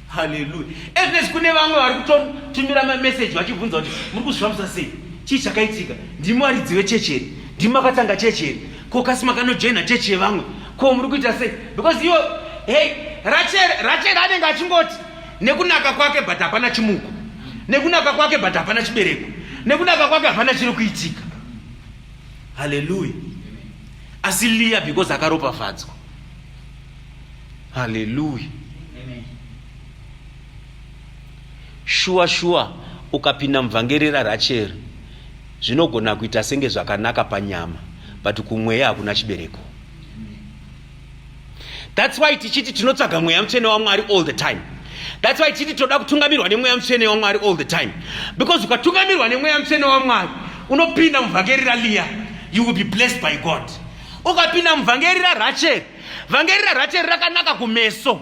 Haleluya. Ezvinezvi kune vamwe vari kutotumira mameseji vachibvunza kuti muri kuzvifambisa sei? Chii chakaitika? Ndimi varidzi vechechi here? Ndimi makatanga chechi here? Ko kasi makanojoina chechi yevamwe? Ko muri kuita sei? Because iwo, hey, Rachel anenge achingoti nekunaka kwake but hapana chimuko. Nekunaka kwake but hapana chibereko. Nekunaka kwake hapana chiri kuitika. Haleluya. Asi Leah because akaropafadzwa. Haleluya. Shuwa shuwa ukapinda muvhangeri raRachel zvinogona kuita senge zvakanaka panyama, but kumweya hakuna chibereko. That's why tichiti tinotsvaga mweya mutsvene waMwari all the time. That's why tichiti toda kutungamirwa nemweya mutsvene waMwari all the time. Because ukatungamirwa nemweya mutsvene waMwari unopinda muvhangeri raLeah, you will be blessed by God. Ukapinda muvhangeri raRachel, vhangeri raRachel rakanaka kumeso.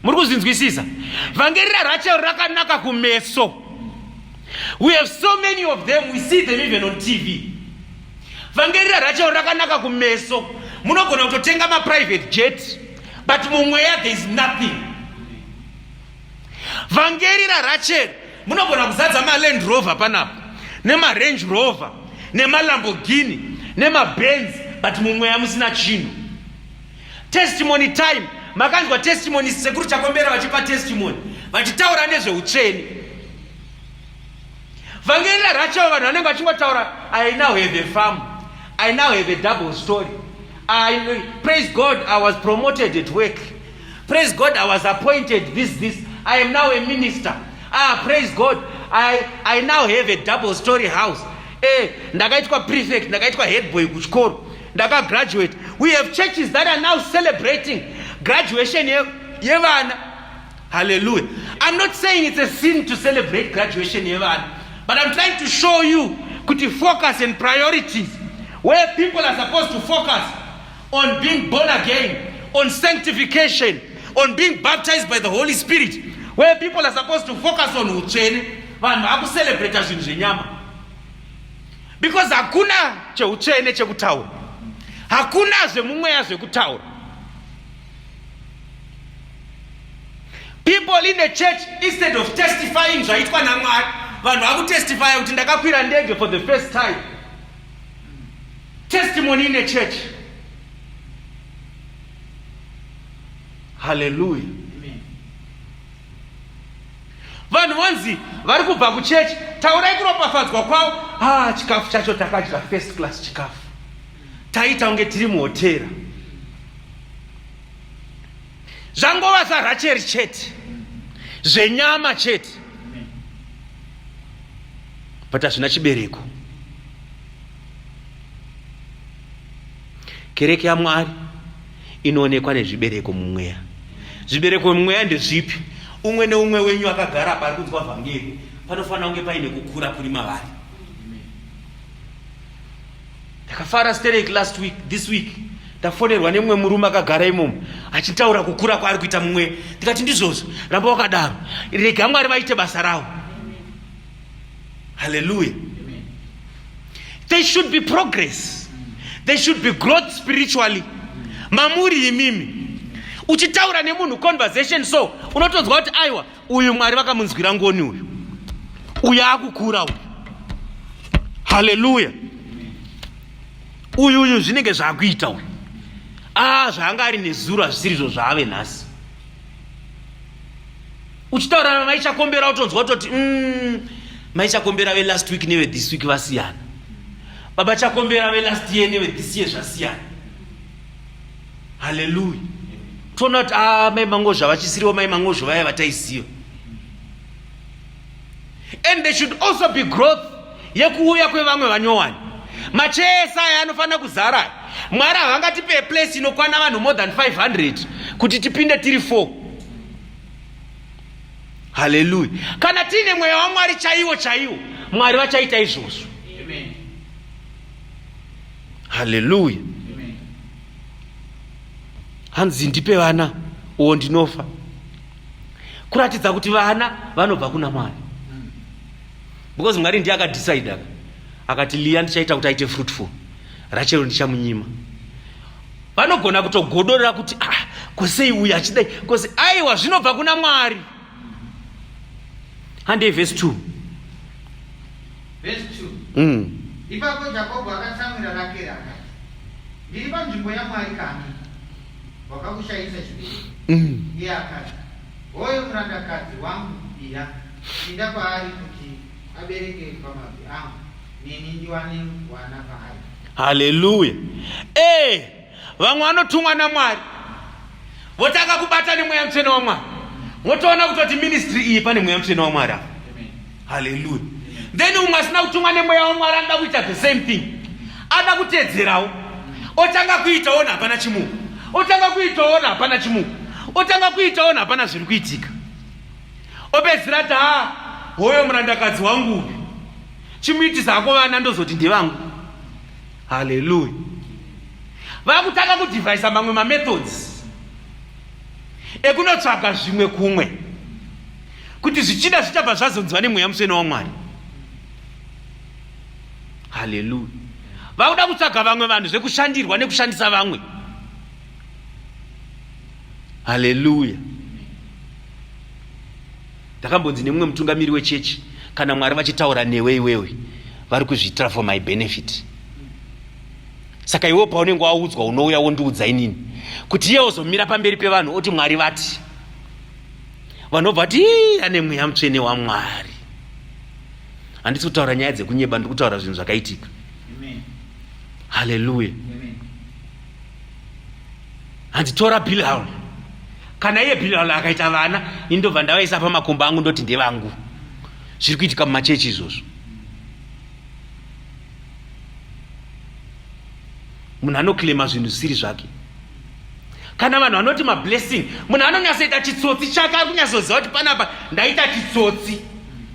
Muri kuzvinzwisisa? Vhangeri raRachel rakanaka kumeso. We have so many of them, we see them even on TV. Vhangeri raRachel rakanaka kumeso. Munogona kutotenga maprivate jet, but mumweya there is nothing. Vhangeri raRachel munogona kuzadza maLand Rover panapa, nemaRange Rover, nemaLamborghini, nemaBenz, but mumweya musina chinhu. Testimony time, makanzwa testimony sekuru Chakombera vachipa testimony vachitaura nezveutsvene. Vhangeri raRachel vanhu vanenge vachingotaura, I now have a farm, I now have a double story, I praise God I was promoted at work, praise God I was appointed this, this, I am now a minister, praise God I now have a double story house, ndakaitwa prefect, ndakaitwa head boy kuchikoro, ndakagraduate. We have churches that are now celebrating graduation yevana. Hallelujah. I'm not saying it's a sin to celebrate graduation yevana, but I'm trying to show you kuti focus and priorities where people are supposed to focus on being born again, on sanctification, on being baptized by the Holy Spirit, where people are supposed to focus on utsvene, vanhu vakucelebrata zvinhu zvenyama. Because hakuna cheutsvene chekutaura, hakuna zvemumweya zvekutaura. People in the church, instead of testifying zvaitwa naMwari, vanhu vakutestifya kuti ndakakwira ndege for the first time. Testimony in the church. Hallelujah. Amen. Vanhu vonzi vari kubva kuchechi, taurai kuropafadzwa kwavo. Ah, chikafu chacho takadya first class chikafu. Taita kunge tiri muhotera. Zvangova zvaRacheri chete. Zvenyama chete. But hazvina chibereko. Kereke yaMwari inoonekwa nezvibereko mumweya. Zvibereko mumweya ndezvipi? Umwe neumwe wenyu akagara apa ari kunzwa vhangeri, panofanira kunge paine kukura kuri mavari. Ndakafara sterek last week, this week ndafonerwa nemumwe murume akagara imomo achitaura kukura kwaari kuita mumweya. Ndikati ndizvozvo, ramba wakadaro, rega Mwari vaite basa ravo. Hallelujah. There should be progress. There should be growth spiritually. Mamuri imimi. Uchitaura nemunhu conversation so unotonzwa kuti aiwa uyu Mwari vakamunzwira ngoni uyu. Uyu akukura uyu. Hallelujah. Uyu uyu zvinenge zvakuita uyu. Ah zvaanga ari nezuro hazvisiri izvo zvaave nhasi. Uchitaura namai Chakombera utonzwa kutoti mai Chakombera velast week neve this week vasiyana. Baba Chakombera velast year neve this year zvasiyana. Hallelujah. Toona kuti ah, mai Mangozva vachisiriwo mai Mangozva vaya vataiziva. And there should also be growth yekuuya kwevamwe vanyowani. Macheya aya anofanira kuzara. Mwari havangatipe place inokwana vanhu more than 500 kuti tipinde tiri 4. Haleluya. Kana tiine mweya waMwari chaiwo chaiwo, Mwari vachaita izvozvo. Amen. Haleluya. Hanzi ndipe vana uwo ndinofa. Kuratidza kuti vana vanobva kuna Mwari. Because Mwari ndiye akadecide akati Leah ndichaita kuti aite fruitful. Rachel ndichamunyima. Vanogona kutogodorera kuti ah, kosei uyu achidai kosi aiwa zvinobva kuna Mwari. Handei verse 2. Verse 2. Ipapo Jakobho akatsamwira Rakeri akati, Ndiri panzvimbo yaMwari kani, wakakushayisa chibereko? Iye akati, Hoyo murandakadzi wangu Bhiha, pinda kwaari kuti abereke pamabvi angu, neni ndiwane wana paari. Haleluya. Eh, vamwe vanotumwa naMwari votanga kubata nemweya mutsvene waMwari, votoona kutoti ministry iyi pane mweya mutsvene waMwari apa. Haleluya. Then umwe asina kutumwa nemweya waMwari anoda kuita the same thing, anoda kuteedzerawo, otanga kuita ona hapana chimuko, otanga kuita ona hapana chimuko, otanga kuita ona hapana zviri kuitika, opedzisira ati ha hoyo murandakadzi wangu uyu, chimuitisa hako vana ndozoti ndevangu. Haleluya. Vakutanga kudhivhaisa mamwe mamethods ekunotsvaga zvimwe kumwe kuti zvichida zvichabva zvazonzwa nemweya mutsvene waMwari. Haleluya. Vakuda kutsvaga vamwe vanhu zvekushandirwa nekushandisa vamwe. Haleluya. Ndakambonzi nemumwe mutungamiri wechechi, kana Mwari vachitaura newe iwewe, vari kuzviitira for my benefit. Saka iwewe paunenge waudzwa unouya wondiudza inini kuti iye ozomira pamberi pevanhu oti Mwari vati. Vanobva vati ane mweya mutsvene waMwari. Handisi kutaura nyaya dzekunyeba, ndiri kutaura zvinhu zvakaitika. Haleluya. Hanzi tora Bilhal. Kana iye Bilhal akaita vana, ini ndobva ndavaisa pamakumbo angu ndoti ndevangu. Zviri kuitika mumachechi izvozvo. Munhu anoclaima zvinhu zvisiri zvake. Kana vanhu vanoti mablessing, munhu anonyatsoita chitsotsi chake, ari kunyatsoziva kuti panapa ndaita chitsotsi,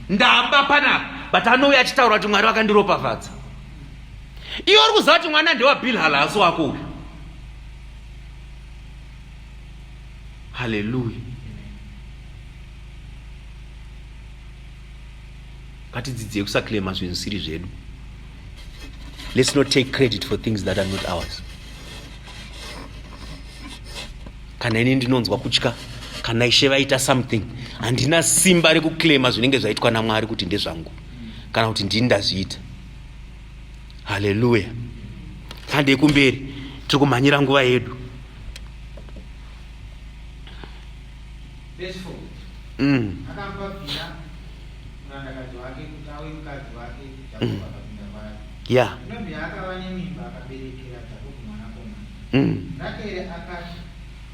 ndaba panapa, but anouya achitaura kuti Mwari vakandiropafadza. Iwe uri kuziva kuti mwana ndewaBilhal, haasi wako uyu. Haleluya. Ngatidzidzei kusaclaima zvinhu zvisiri zvedu. Let's not take credit for things that are not ours. Kana ini ndinonzwa kutya, kana Ishe vaita something, handina simba rekuclaima zvinenge zvaitwa naMwari kuti ndezvangu, kana kuti ndini ndazviita. Haleluya. Handei kumberi, tiri kumhanyira nguva yedu. Verse 4. Akamupa Bhira murandakadzi wake kuti ave mukadzi wake, Jakobho akapinda kwaari. Ya. Zvino Bhiha akava nemimba akaberekera Jakobho mwanakomana. Rakeri akati,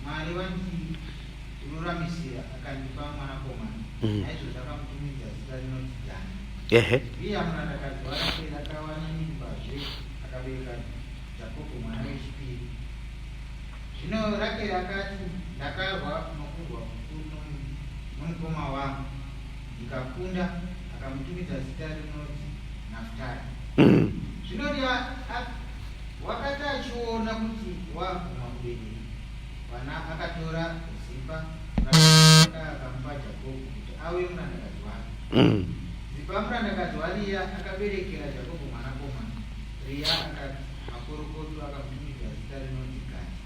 Mwari wandiruramisira akandipa mwanakomana. Naizvozvo akamutumidza zita rinoti Dhani. Ehe. Bhiha murandakadzi waRakeri akava nemimbazve akabereka Jakobho mwana wechipiri. Zvino Rakeri akati, Ndakarwa nokurwa kukuru nomukoma wangu, ndikakunda, akamutumidza zita rinoti Nafutari. Zvino Rea wakati achiona kuti waguma kubereka vana, akatora Zipa murandakadzi wake akamupa Jakobho kuti ave murandakadzi wake. Zipa murandakadzi waRea akaberekera Jakobho mwanakomana. Rea akati, Makorokoto, akamutumidza zita rinonzi Gadhi.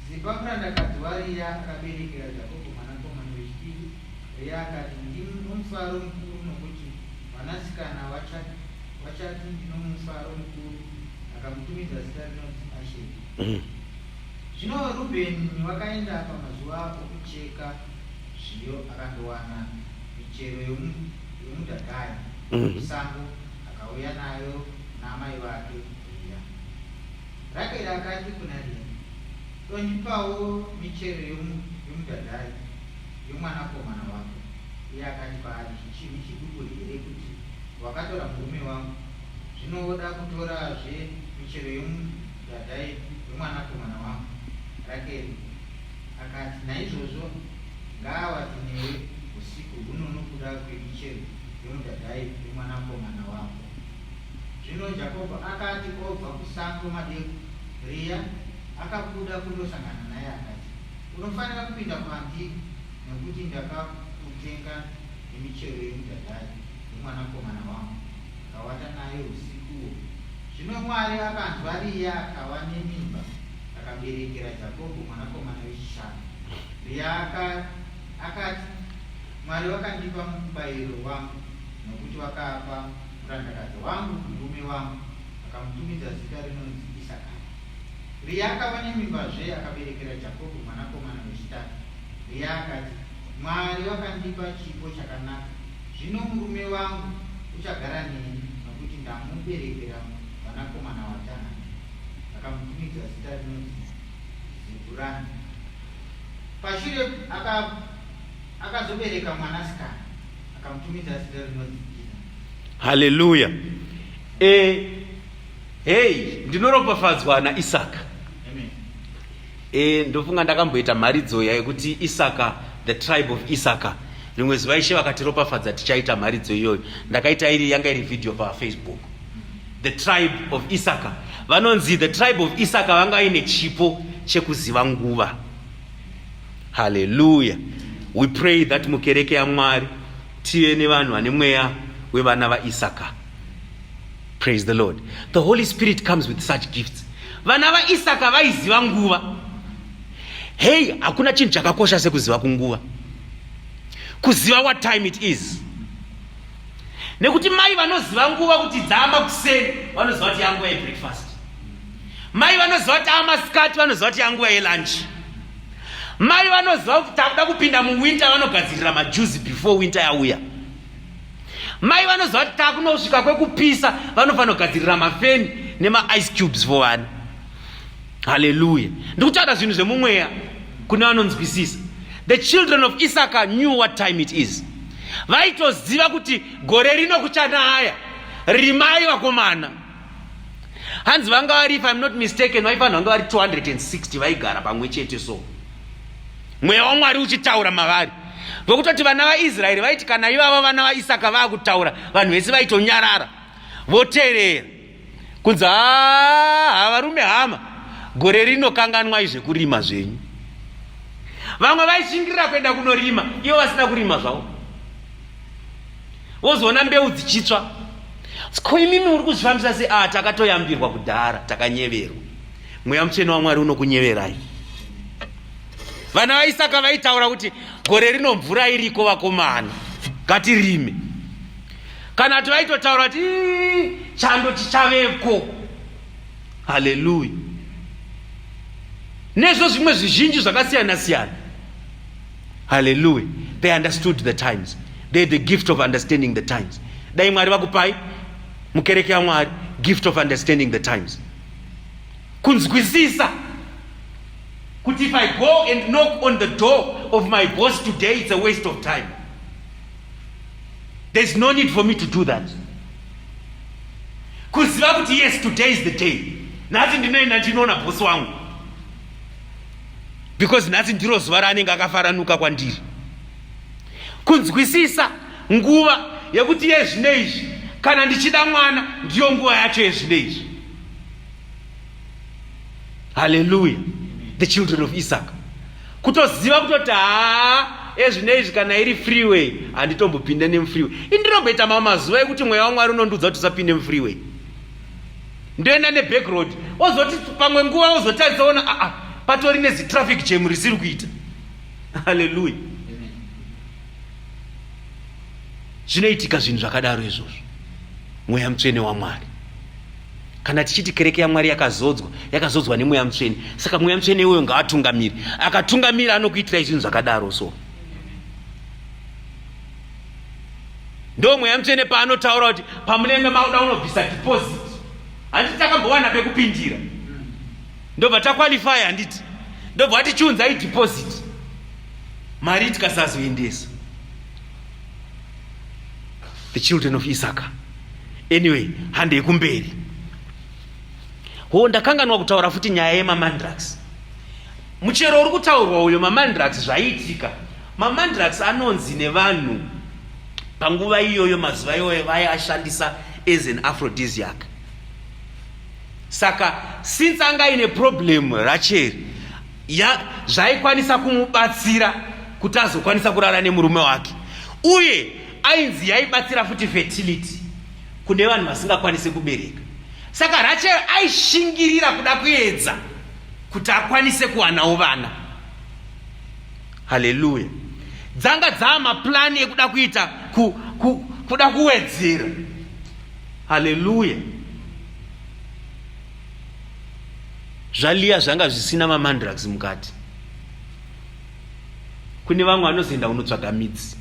Zipa murandakadzi waRea akaberekera Jakobho mwanakomana wechipiri. Rea akati, Ndinomufaro mukuru nokuti vanasikana vachati ndinomufaro mukuru, akamutumidza zita rinonzi Asheri. Zvino Rubheni wakaenda pamazuva okucheka zviyo akandowana michero yomudhadhai musango, akauya nayo naamai vake Rea. Rakeri akati kuna Rea, Dondipawo michero yomudhadhai yomwanakomana wako. Iye akati kwaari, Chinhu chiduku here kuti wakatora murume wangu, zvino woda kutorazve michero yomudhadhai yomwanakomana wangu? Rakeri akati, Naizvozvo ngaavate newe usiku huno nokuda kwemichero yomudhadhai yomwanakomana wako. Zvino Jakobho akati obva kusango madeko, Rea akabuda kundosangana naye akati, Unofanira kupinda kwandiri, nokuti ndakakutenga nemichero yomudhadhai yomwanakomana wangu. Akavata naye usikuwo. Zvino Mwari akanzwa Rea akava nemimba, akaberekera Jakobho mwanakomana wechishanu. Rea akati, Mwari wakandipa mubayiro wangu, nokuti wakapa murandakadzi wangu murume wangu, akamutumidza zita rinonzi Isakari. Rea akava nemimbazve akaberekera Jakobho mwanakomana wechitatu. Rea akati, Mwari wakandipa chipo chakanaka, zvino murume wangu uchagara neni, nokuti ndamuberekera vanakomana vatanhatu. Akamutumidza zita rinonzi Zebhurani. Pashure akazobereka mwanasikana akamutumidza zita rinonzi Dina. Haleluya! E, hei, ndinoropafadzwa naIsaka. E, ndofunga ndakamboita mharidzo yekuti Isaka, the tribe of Isaka. Rimwe zuva Ishe vakatiropafadza tichaita mharidzo iyoyo. Ndakaita iri yanga iri video paFacebook. The tribe of Isaka. Vanonzi the tribe of Isaka vanga vaine chipo chekuziva nguva. Haleluya. We pray that mukereke yaMwari tive nevanhu vane mweya wevana vaIsaka. Praise the Lord. The Holy Spirit comes with such gifts. Vana vaIsaka vaiziva nguva. Hey, hakuna chinhu chakakosha sekuziva kunguva. Kuziva what time it is. Nekuti mai vanoziva nguva kuti dzaama kuseni, vanoziva kuti yanguva yebreakfast. Mai vanoziva kuti amasikati, vanoziva kuti yanguva yelunch. Mai vanoziva kuti takuda kupinda muwinter, vanogadzirira majuzi before winter yauya. Mai vanoziva kuti takunosvika kwekupisa, vanofanira kugadzirira mafeni nemaice cubes for vana. Haleluya. Ndikutaura zvinhu zvemumweya kune vanonzwisisa. The children of Isaka knew what time it is. Vaitoziva kuti gore rino kuchanaya, rimai vakomana. Hanzi vanga vari, if I'm not mistaken, vaifanira vanga vari 260 vaigara pamwe chete so. Mweya waMwari uchitaura mavari. Vokutoti vana vaIsraeri vaiti kana ivava vana vaIsaka vaakutaura, vanhu vese vaitonyarara voteerera. Kunzi haa varume hama, gore rino kanganwai zvekurima zvenyu. Vamwe vaishingirira kuenda kunorima ivo vasina kurima zvavo, vozoona mbeu dzichitsva. Ko imimi uri kuzvifambisa sei? Ah, takatoyambirwa kudhara, takanyeverwa. Mweya Mutsvene waMwari unokunyeverai. Vana vaIsaka vaitaura kuti gore rino mvura iriko vakomana, ngatirime. Kana kuti vaitotaura kuti chando chichaveko. Haleluya. Nezvo zvimwe zvizhinji zvakasiyana siyana. Haleluya. They understood the times. They the gift of understanding the times. Dai Mwari vakupai mukereke yaMwari gift of understanding the times. Kunzwisisa kuti if I go and knock on the door of my boss today, it's a waste of time. There's no need for me to do that. Kuziva kuti yes, today is the day. Nhasi ndinoenda ndinoona boss wangu. Because nhasi ndiro zuva raanenge akafaranuka kwandiri. Kunzwisisa nguva yekuti yezvino izvi kana ndichida mwana ndiyo nguva yacho yezvino izvi. Haleluya. The children of Isaac. Kutoziva kutoti haa ezvino izvi kana iri freeway handitombopinde nemufreeway. Ini ndinomboita mamwe mazuva ekuti mweya waMwari unondiudza kuti usapinde mufreeway. Ndoenda neback road ozoti pamwe nguva ozotarisa ona aa patori nezitraffic jam risiri kuita. Haleluya. Zvinoitika zvinhu zvakadaro izvozvo. Mweya Mutsvene waMwari. Kana tichiti kereke yaMwari yakazodzwa, yakazodzwa neMweya Mutsvene. Saka Mweya Mutsvene iwoyo ngaatungamire. Akatungamira anokuitirai zvinhu zvakadaro so. Ndo Mweya Mutsvene paanotaura kuti pamunenge makuda unobvisa deposit. Handiti takambowana pekupindira. Ndobva taqualify handiti. Ndobva vati chiunzai deposit. Mari tikasazoendesa. The children of Isaka. Anyway, handei kumberi. Ho, ndakanganwa kutaura futi nyaya yemamandrax. Muchero uri kutaurwa uyo mamandrax zvaiitika. Mamandrax anonzi nevanhu panguva iyoyo mazuva iyoyo vaiashandisa as an aphrodisiac. Saka since anga aine problem Rachel ya zvaikwanisa kumubatsira kuti azokwanisa kurara nemurume wake uye ainzi yaibatsira futi fertility kune vanhu vasingakwanise kubereka. Saka Rachel aishingirira kuda kuedza kuti akwanise kuwanawo vana. Haleluya. Dzanga dzaa maplani ekuda kuita ku, ku, kuda kuwedzera. Haleluya. ZvaLeah zvanga zvisina mamandrax mukati. Kune vamwe vanozoenda kunotsvaga midzi.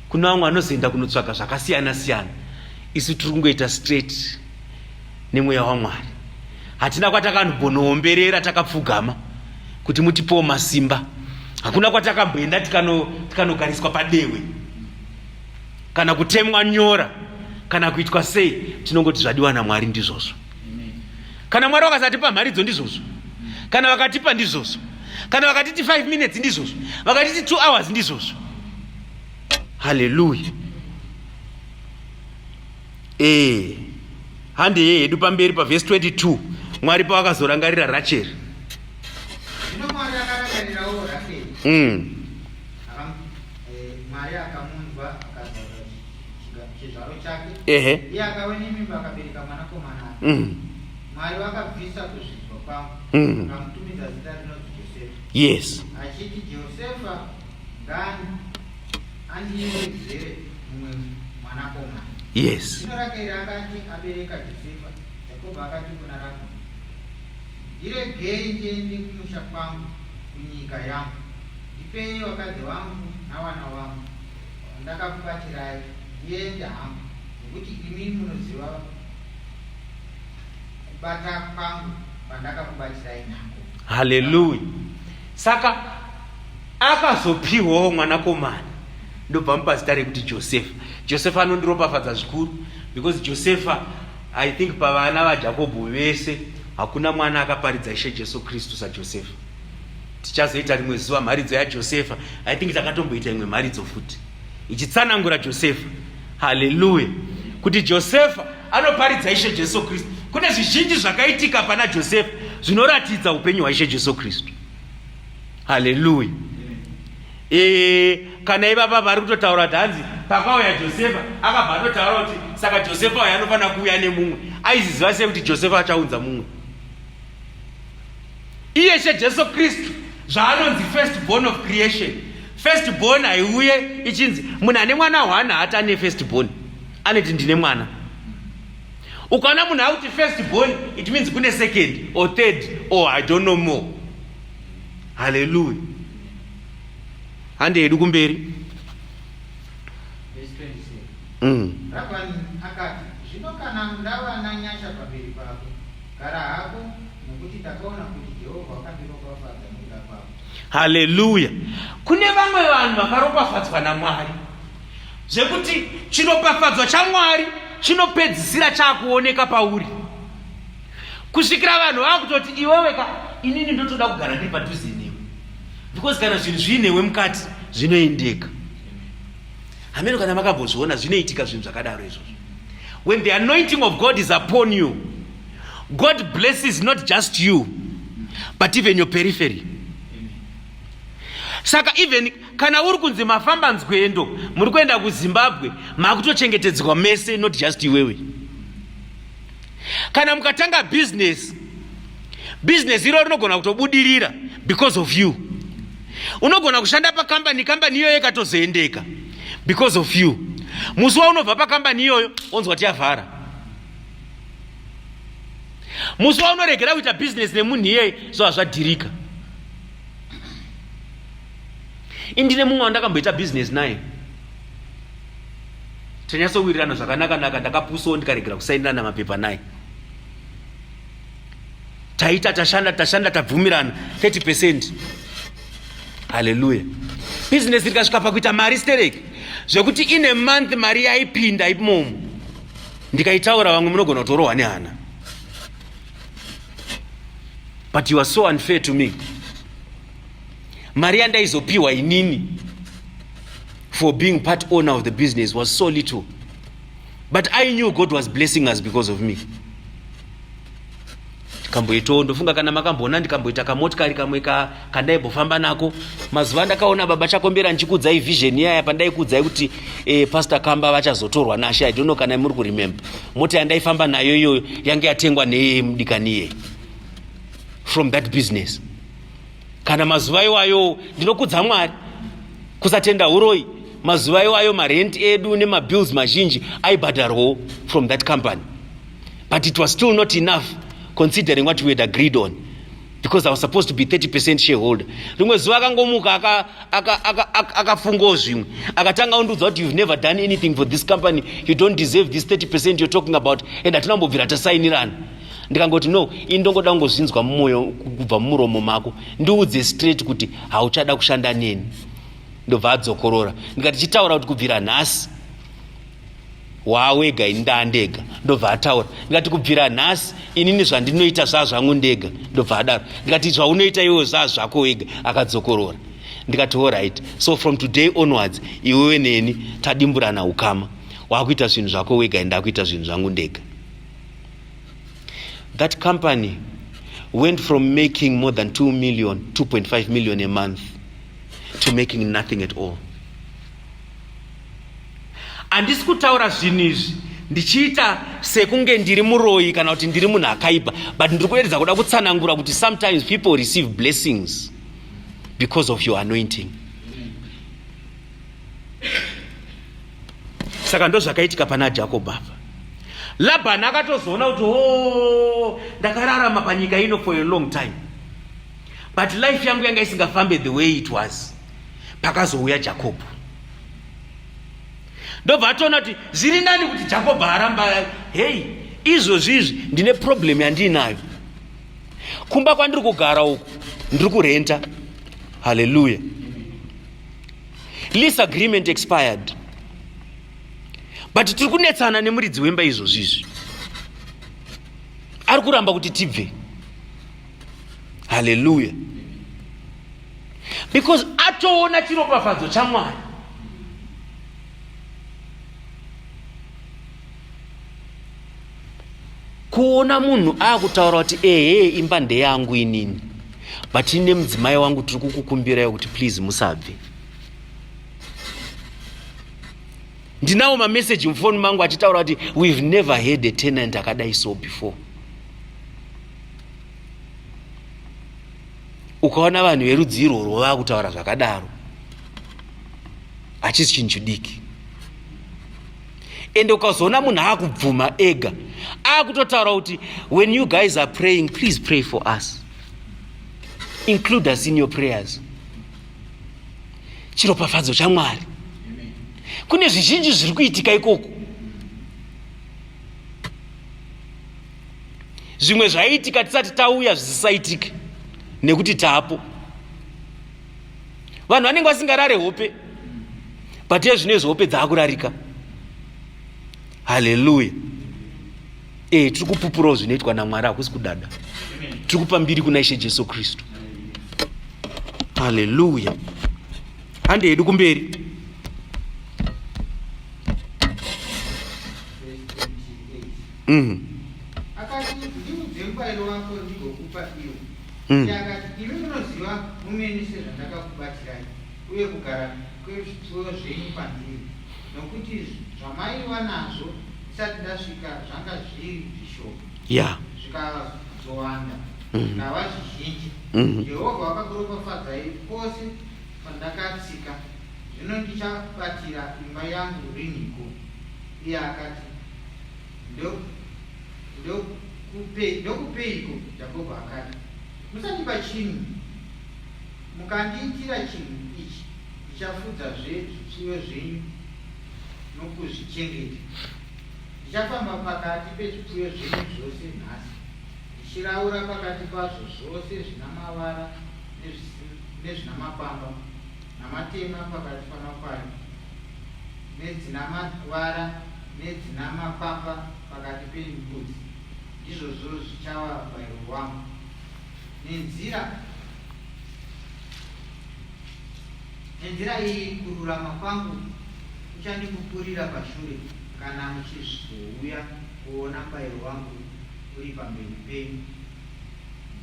Kune vamwe vanozoenda kunotsvaga zvakasiyana siyana. Isu tiri kungoita straight nemweya waMwari. Hatina kwatakambonoomberera takapfugama kuti mutipewo masimba. Hakuna kwatakamboenda tikanogariswa padewe kana kutemwa nyora kana kuitwa sei. Tinongoti zvadiwa naMwari ndizvozvo. Kana Mwari vakasatipa mharidzo ndizvozvo, kana vakatipa ndizvozvo, kana vakatiti 5 minutes ndizvozvo, vakatiti 2 hours ndizvozvo. Haleluya. Eh, handeye hedu pamberi pavhesi 22 Mwari pavakazorangarira Racheri. Zvino Mwari akarangarirawo Rakeri. Mwari akamunzwa akazara chizvaro chake. Ehe. Iye akave nemimba akabereka mwanakomana. Mwari vakabvisa kuzvidzwa kwangu. Akamutumidza zita rinonzi Josefa. Yes. Achiti Josefa ngani andiwedzere mumwe mwanakomana. Yes. Zvino Rakeri akati abereka Josefa, Jakobho akati kuna Rabhani, Ndiregei ndiende kumusha kwangu kunyika yangu. Ndipei vakadzi vangu navana vangu vandakakubatirai, ndiende hangu, nokuti imi munoziva kubata kwangu kwandakakubatirai nako. Haleluya. Saka akazopiwawo mwanakomana ndobva mupa zita rekuti Josefa. Josefa anondiropafadza zvikuru because Josefa I think pavana vaJakobho vese hakuna mwana akaparidza Ishe Jesu Kristu saJosefa. Tichazoita rimwe zuva mharidzo yaJosefa. I think takatomboita imwe mharidzo futi ichitsanangura Josefa. Haleluya. Kuti Josefa anoparidza Ishe Jesu Kristu. Kune zvizhinji zvakaitika pana Josefa zvinoratidza upenyu hwaIshe Jesu Kristu. Haleluya. Kana ivava vari kutotaura kuti hanzi pakauya Josefa akabva atotaura kuti saka Josefa uyo anofanira kuuya nemumwe. Aiziziva sei kuti Josefa achaunza mumwe? Iye Ishe Jesu Kristu zvaanonzi first born of creation. First born haiuye ichinzi munhu ane mwana one haati ane first born. Anoti ndine mwana. Ukaona munhu akuti first born it means kune second or third or I don't know more. Hallelujah. Hande hedu kumberi. Mm. Rabhani akati, Zvino kana ndawana nyasha pamberi pako, gara hako, nokuti ndakaona kuti Jehovha wakandiropafadza nokuda kwako. Haleluya! Kune vamwe vanhu vakaropafadzwa naMwari zvekuti chiropafadzwa chaMwari chinopedzisira chakuoneka pauri kusvikira vanhu vakutoti iwewe ka inini ndotoda kugara ndiri padhuze newe because kana zvinhu zviinewe mukati zvinoendeka. Hameno kana makambozviona zvinoitika zvinhu zvakadaro izvozvo. When the anointing of God is upon you, God blesses not just you, but even your periphery. Saka even kana uri kunzi mafamba nzwendo muri kuenda kuZimbabwe makutochengetedzwa mese not just iwewe. Kana mukatanga business, business iro rinogona kutobudirira because of you. Unogona kushanda pakambani, kambani iyoyo ikatozoendeka because of you. Musi waunobva pakambani iyoyo wonzwa kuti yavhara. Musi waunoregera kuita business nemunhu iyeye zvava zvadhirika. Indine mumwe wandakamboita business naye tanyatsowirirana zvakanaka naka ndakapusawo ndikaregera kusainirana mapepa naye taita tashanda tashanda tabvumirana 30 percent haleluya bhizinesi rikasvika pakuita mari stereki zvekuti ine month mari yaipinda imomo ndikaitaura vamwe munogona kutorohwa nehana but you are so unfair to me mari yandaizopiwa inini for being part owner of the business was so little but i knew god was blessing us because of me ndikamboitawo ndofunga kana makamboona ndikamboita kamotikari kamwe kandaimbofamba nako mazuva andakaona baba chakombera ndichikuudzai vision iyaya pandaikuudzai kuti eh, pastor kamba vachazotorwa nashe i don't know kana muri kuremember mota yandaifamba nayo iyoyo yange yatengwa neyemudikani iyeye from that business kana mazuva iwayo ndinokudza mwari kusatenda uroyi mazuva iwayo marent edu nemabills mazhinji aibhadharwawo from that company but it was still not enough considering what we had agreed on because i was supposed to be 30 percent shareholder rimwe zuva akangomuka akafungawo zvimwe akatanga undiudza kuti you've never done anything for this company you don't deserve this 30 percent you're talking about and hatina kumbobvira tasainirana ndikangoti no ini ndongoda kungozvinzwa mumwoyo kubva mumuromo mako ndiudze straight kuti hauchada kushanda neni ndobva adzokorora ndikati chitaura kuti kubvira nhasi waawega ini ndaandega ndobva ataura ndikati kubvira nhasi inini zvandinoita zvaa zvangu ndega ndobva adaro ndikati zvaunoita iwewe zvaa zvako wega akadzokorora ndikati allright so from today onwards iwewe neni tadimburana ukama wakuita zvinhu zvako wega ini ndakuita zvinhu zvangu ndega That company went from making more than 2 million, 2.5 million a month to making nothing at all. Handisi kutaura zvinhu izvi ndichiita sekunge ndiri muroyi kana kuti ndiri munhu akaipa but ndiri kuedza kuda kutsanangura kuti sometimes people receive blessings because of your anointing. Saka ndozvakaitika pana Jacob apa. Labhani akatozoona kuti oh, ndakararama panyika ino for a long time but life yangu yanga isingafambe the way it was. Pakazouya Jacob ndobva atoona kuti zviri nani kuti Jacob aramba. Hei, izvozvi izvi ndine problem yandiinayo kumba kwandiri kugara uku, ndiri kurenta. Haleluya. Lease agreement expired but tiri kunetsana nemuridzi wemba izvozvi izvi ari kuramba kuti tibve. Haleluya. Because atoona chiropafadzo chaMwari. Kuona munhu akutaura kuti ehe imba ndeyangu inini but ine mudzimai wangu tiri kukukumbirai kuti please musabve. Ndinawo mameseji mufoni mangu achitaura kuti we've never had a tenant akadai so before. Ukaona vanhu verudzi irworwo vakutaura zvakadaro hachisi chinhu chidiki. Ende ukazoona munhu akubvuma ega akutotaura kuti when you guys are praying please pray for us, include us in your prayers. Chiropafadzo chaMwari. Kune zvizhinji zviri kuitika ikoko. Zvimwe zvaiitika tisati tauya zvisisaitike nekuti tapo. Vanhu vanenge vasingarare hope, but yezvino izvi hope dzaakurarika. Haleluya. E, tiri kupupurawo zvinoitwa naMwari, hakusi kudada. Tiri kupa mbiri kuna Ishe Jesu Kristu. Haleluya. Hande hedu kumberi. Akati, Ndiudze mubayiro wako ndigokupa iwo. Iye akati, Imi munoziva mumene sezvandakakubatirai, uye kugara kwezvipfuyo zvenyu kwandiri, nokuti zvamaiva nazvo ndisati ndasvika zvanga zviri zvishoma, zvikazowanda, zvikava zvizhinji. Jehovha wakakuropafadzai pose pandakatsika. Zvino ndichabatira imba yangu rinhiko? Iye akati, Ndokupeiko? Jakobho akati, Musandipa chinhu. Mukandiitira chinhu ichi, ndichafudzazve zvipfuyo zvenyu nokuzvichengeta. Ndichafamba pakati pezvipfuyo zvenyu zvose nhasi, ndichiraura pakati pazvo zvose zvina mavara nezvina makwamba, namatema pakati pamakwai, nedzina mavara nedzina makwamba pakati pembudzi, ndizvozvo zvichava mubayiro wangu. Nenzira nenzira iyi kururama kwangu kuchandipupurira pashure, kana muchizouya kuona mubayiro wangu uri pamberi penyu.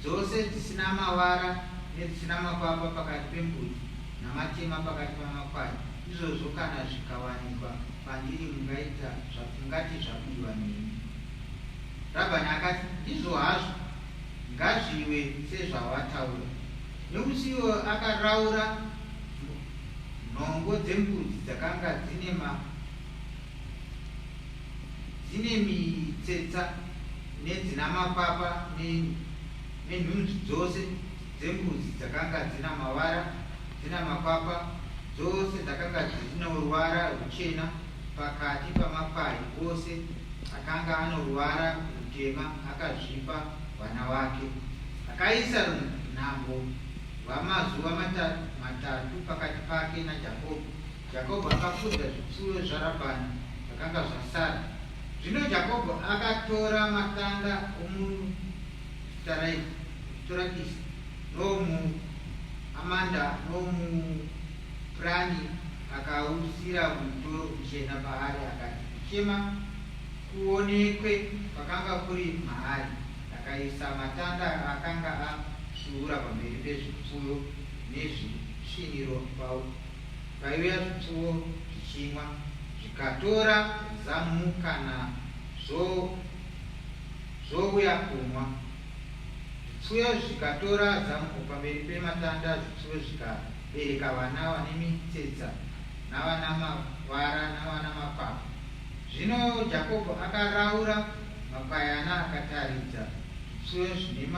Dzose dzisina mavara nedzisina makwapa pakati pembudzi, namatema pakati pamakwai, izvozvo kana zvikawanikwa kwandiri mungaita mungati zvabiwa nemi. Rabhani akati, Ndizvo hazvo, ngazvive sezvawataura. Nemusi iwoyo akaraura nhongo dzembudzi dzakanga dzine ma dzine mitsetsa nedzina makwapa nenhunzvi dzose dzembudzi dzakanga dzina mavara dzina makwapa, dzose dzakanga dzino ruvara ruchena pakati pamakwai ose akanga ano ruvara rutema akazvipa vana vake. Akaisa runhambo rwamazuva matatu pakati pake naJakobho. Jakobho akafudza zvipfuyo zvaRabhani zvakanga zvasara. Zvino Jakobho akatora matanda omutorakisi noomuamanda noomupurani akausira mutoro muchena paari akati, Kuchema kuonekwe kwakanga kuri maari. Akaisa matanda aakanga asvuura pamberi pezvipfuyo nezvisviniro paiuya zvipfuwo zvichinwa, zvikatora zamu kana zvouya kunwa. Zvipfuyo zvikatora zamu pamberi pematanda, zvipfuyo zvikabereka vana vane mitsetsa navana mavara navana makwapa. Zvino Jakobho akaraura makwayana akataridza zvipfuyo zvine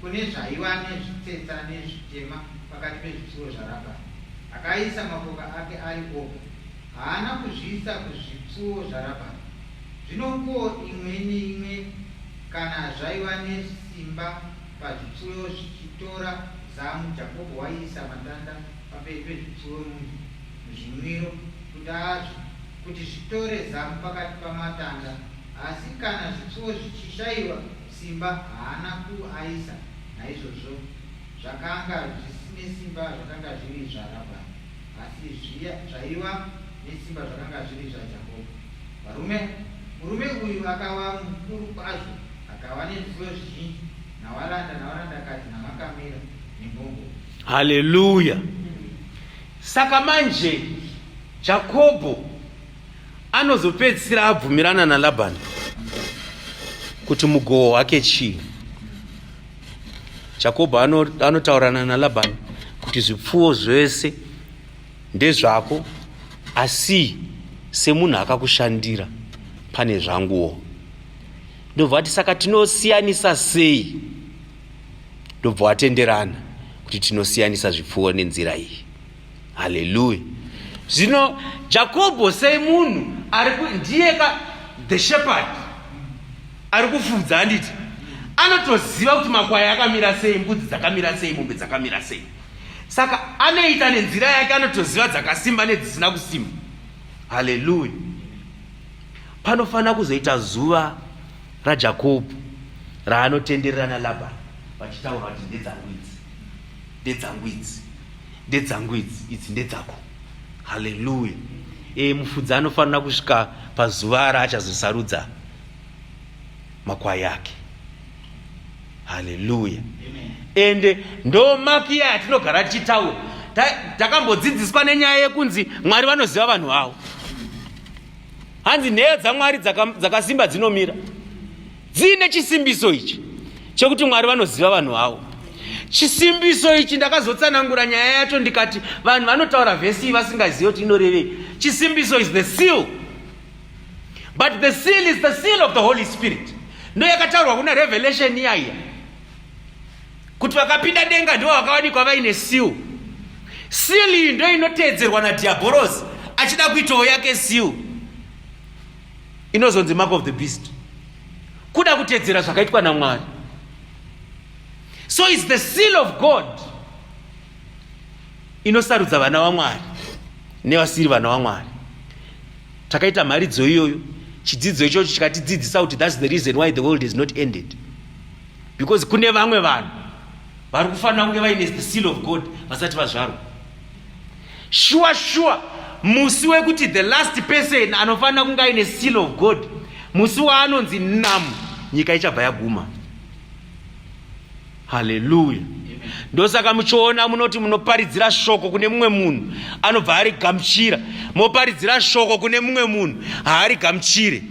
kune zvaiva nezvitsetsa nezvitema pakati pezvipfuwo zvaRabhani. Akaisa mapoka ake ari oga, haana kuzviisa kuzvipfuwo zvaRabhani. Zvino nguo imwe neimwe kana zvaiva nesimba pazvipfuyo zvichitora zamu, Jakobho waiisa matanda pamberi pezvipfuyo muzvinwiro kuti zvitore zamu pakati pamatanda, asi kana zvipfuwo zvichishayiwa simba haana kuaisa, naizvozvo zvakanga zvisine simba zvakanga zviri zvaRabhani, asi zviya zvaiva nesimba zvakanga zviri zvaJakobho. Varume, murume uyu akava mukuru kwazvo, akava nezvipfuyo zvizhinji, navaranda, navarandakadzi, namakamera, nembongoro. Haleluya! Saka manje Jakobho anozopedzisira abvumirana naLabhani kuti mugowo wake chii. Jakobho anotaurirana naLabhani kuti zvipfuwo zvese ndezvako, asi semunhu akakushandira pane zvanguwo. Ndobva vati saka tinosiyanisa sei? Ndobva watenderana kuti tinosiyanisa zvipfuwo nenzira iyi. Haleluya. Zvino Jakobho semunhu ari ndiye ka the shepherd. Ari kufudza handiti? Anotoziva kuti makwai akamira sei, mbudzi dzakamira sei, mombe dzakamira sei. Saka anoita nenzira yake, anotoziva dzakasimba nedzisina kusimba. Haleluya. Panofanira kuzoita zuva raJakobho raanotenderera naLabhani vachitaura kuti ndedzangu idzi, ndedzangu idzi, ndedzangu idzi, idzi ndedzako. Haleluya. E, mufudzi anofanira kusvika pazuva raachazosarudza makwai ake. Haleluya. Ende ndo maki iya yatinogara tichitaura. Takambodzidziswa nenyaya yekunzi Mwari vanoziva vanhu vavo. Hanzi nheyo dzaMwari dzakasimba dzinomira dziine chisimbiso ichi chekuti Mwari vanoziva vanhu vavo. Chisimbiso ichi ndakazotsanangura nyaya yacho ndikati vanhu vanotaura vhesi iyi vasingazivi kuti inorevei. Chisimbiso is the seal. But the seal is the seal of the Holy Spirit. Ndo yakataurwa kuna Revelation iya iya. Kuti vakapinda denga ndivo vakawanikwa vaine seal. Seal iyi ndo inoteedzerwa nadhiabhorosi achida kuitawo yake seal. Inozonzi mark of the beast. Kuda kuteedzera zvakaitwa naMwari. So it's the seal of God inosarudza vana vaMwari nevasiri vana vaMwari. Takaita mharidzo iyoyo, chidzidzo ichocho chikatidzidzisa kuti that's the reason why the world is not ended. Because kune vamwe vanhu vari kufanira kunge vaine the seal of God vasati vazvarwa. Sure sure musi wekuti the last person anofanira kunge aine seal of God, musi waanonzi nam, nyika ichabva yaguma. Haleluya. Ndosaka muchiona munoti munoparidzira shoko kune mumwe munhu anobva arigamuchira, moparidzira shoko kune mumwe munhu haarigamuchire,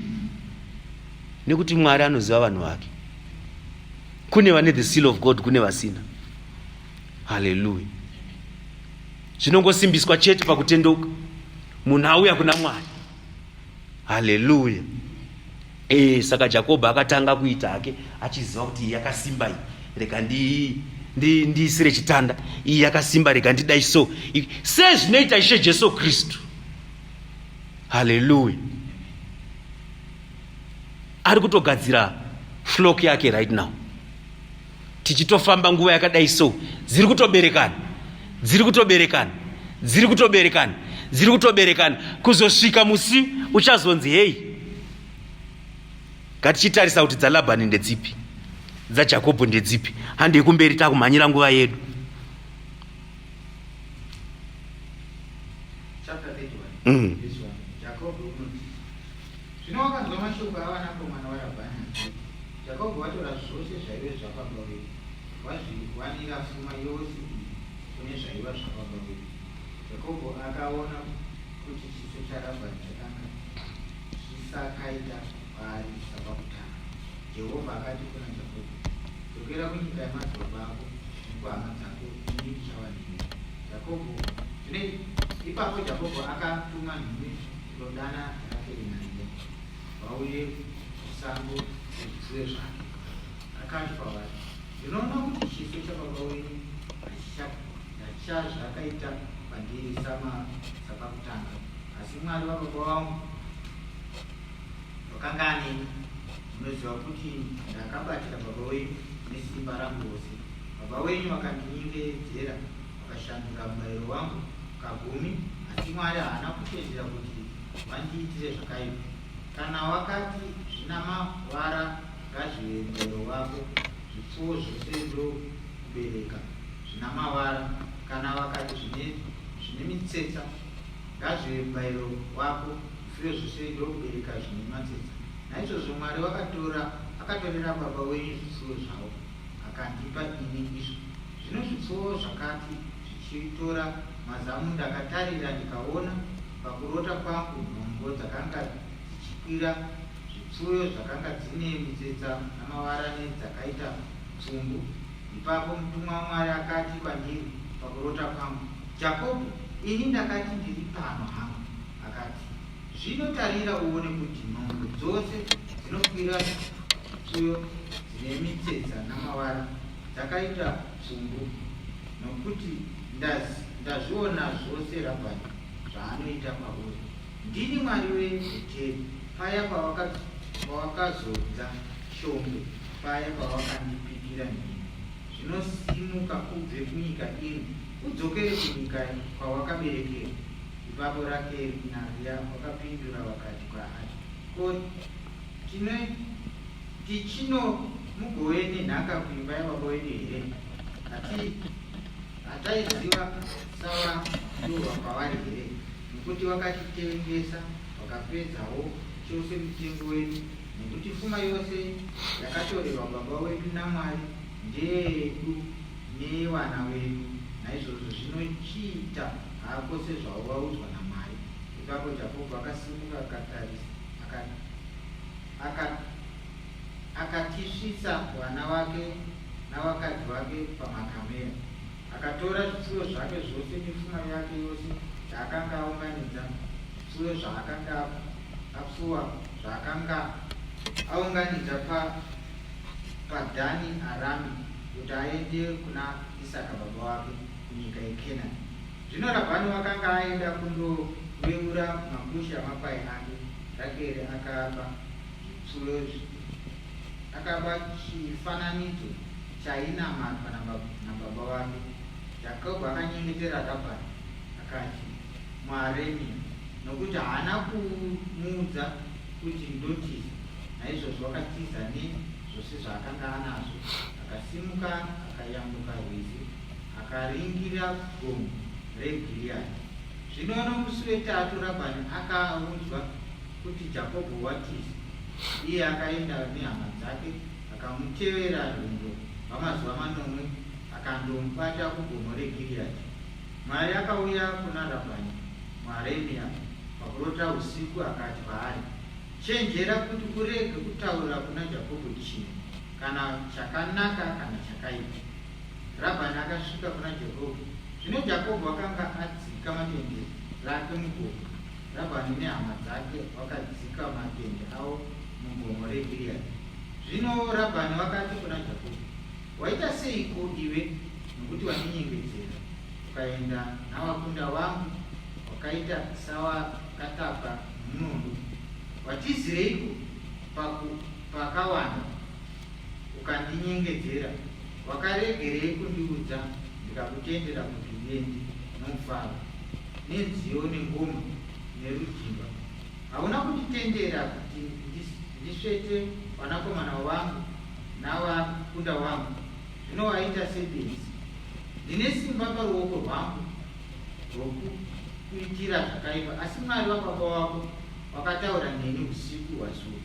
nekuti Mwari anoziva vanhu vake. Kune vane the seal of God, kune vasina. Haleluya. Zvinongosimbiswa chete pakutendeuka, munhu auya kuna Mwari. Haleluya. E, saka Jakobho akatanga kuita hake achiziva kuti iyi yakasimba iyi, rega ndiisire ndi, chitanda, iyi yakasimba, rega ndidai so, sezvinoita Ishe Jesu Kristu. Haleluya. Ari kutogadzira flock yake right now. Tichitofamba nguva yakadai so, dziri kutoberekana, dziri kutoberekana, dziri kutoberekana, dziri kutoberekana kuzosvika musi uchazonzi hei, ngatichitarisa kuti dzaLabhani ndedzipi, dzaJakobho ndedzipi, handei kumberi, takumhanyira nguva yedu. Chapter 31. Verse 1. Jakobho unoti, Zvino wakanzwa mashoko avanakomana vaRabhani achiti, Jakobho watora zvose zvaive zvababa vedu, wazviwanira fuma yose iyi kune zvaiva zvababa vedu. Jakobho akaona kuti chiso chaRabhani chakanga chisakaita kwaari sapakutanga. Jehovha akati kuna Jakobho, Dzokera kunyika yamadzibaba ako nekuhama dzako, ini ndichava newe. Jakobho Zvino ipapo Jakobho akatuma nhume kundodana Rakeri naRea vauye kusango nezvipfuyo zvake. Akati kwavari, Ndinoona kuti chiso chababa wenyu hachazvakaita kwandiri sapakutanga, asi Mwari wababa vangu wakanga aneni. Munoziva kuti ndakabatira baba wenyu nesimba rangu rose. Baba wenyu vakandinyengedzera, vakashandura mubayiro wangu kagumi, asi Mwari haana kutendera kuti vandiitire zvakaipa. Kana wakati zvina mavara ngazvive mubayiro wako, zvipfuwo zvose ndokubereka zvina mavara, kana vakati zvine zvine mitsetsa ngazvive mubayiro wako, zvipfuyo zvose ndokubereka zvine matsetsa. Naizvozvo Mwari wakatora akatorera baba wenyu zvipfuwo zvavo, akandipa ini izvo. Zvino zvipfuwo zvakati zvichitora mazamu ndakatarira ndikaona pakurota kwangu nhongo dzakanga dzichikwira zvipfuyo zvakanga dzine mitsetsa namavara nedzakaita pfumbu. Ipapo mutumwa waMwari akati kwandiri pakurota kwangu, Jakobho! Ini ndakati, Ndiri pano hangu. Akati, Zvino tarira uone kuti nhongo dzose dzinokwira zvipfuyo dzine mitsetsa namavara dzakaita pfumbu, nokuti ndazviona zvose Rabhani zvaanoita kwauri. Ndini Mwari weBheteri, paya pawakazodza shongwe paya pawakandipikira mhiko. Zvino simuka ubve kunyika ino, udzokere kunyika kwawakaberekerwa. Ipapo Rakeri naRea vakapindura vakati kwaari, Ko tichino mugove nenhaka kuimba yababa wedu here? Hataiziva savadurwa kwavari here? Nokuti wakatitengesa wakapedzawo chose mutengo wedu, nokuti fuma yose yakatorerwa baba wedu naMwari ndeyedu neyevana vedu. Naizvozvo zvino chiita hako sezvawaudzwa naMwari. Ipapo Jakobho akasimuka akatarisa akatisvitsa vana vake navakadzi vake pamakamera. Akatora zvipfuyo zvake zvose nefuma yake yose yaakanga aunganidza, zvipfuyo zvaakanga apfuwa zvaakanga aunganidza paPadhani Arami, kuti aende kuna Isaka baba wake kunyika yeKenani. Zvino Rabhani wakanga aenda kundoveura makushe amakwai ake, Rakeri akaba zvipfuyo akaba chifananidzo chainamatwa nababa vake. Jakobho akanyengetera Rabhani akati, muAremia, nokuti haana kumuudza kuti ndotiza. Naizvozvo wakatiza nezvose zvaakanga anazvo, akasimuka akayambuka rwizi, akaringira gomo reGileadhi. Zvino nomusi wetatu Rabhani akaudzwa kuti Jakobho watiza. Iye akaenda nehama dzake, akamutevera rwendo rwamazuva manomwe, akandomubata kugomo reGileadhi. Mwari akauya kuna Rabhani muAremia pakurota usiku, akati kwaari, Chenjera kuti urege kutaura kuna Jakobho chinhu, kana chakanaka kana chakaipa. Rabhani akasvika kuna Jakobho. Zvino Jakobho akanga adzika matende rake mugomo. Rabhani nehama dzake vakadzika matende avo mugomo reGileadhi. Zvino Rabhani wakati kuna Jakobho, Waita seiko iwe, nokuti wandinyengedzera, ukaenda navakunda vangu, wakaita sawakatapwa nomunondo? Watizireiko pakawanda, ukandinyengedzera? Wakaregerei kundiudza, ndikakutendera kuti uende nomufaro, nenziyo nengoma nerudhimba? Hauna kunditendera kuti ndisvete vanakomana vangu navakunda vangu, zvino waita sebenzi. Ndine simba paruoko rwangu rwokukuitira zvakaipa, asi Mwari wababa wako wakataura neni usiku hwazuro,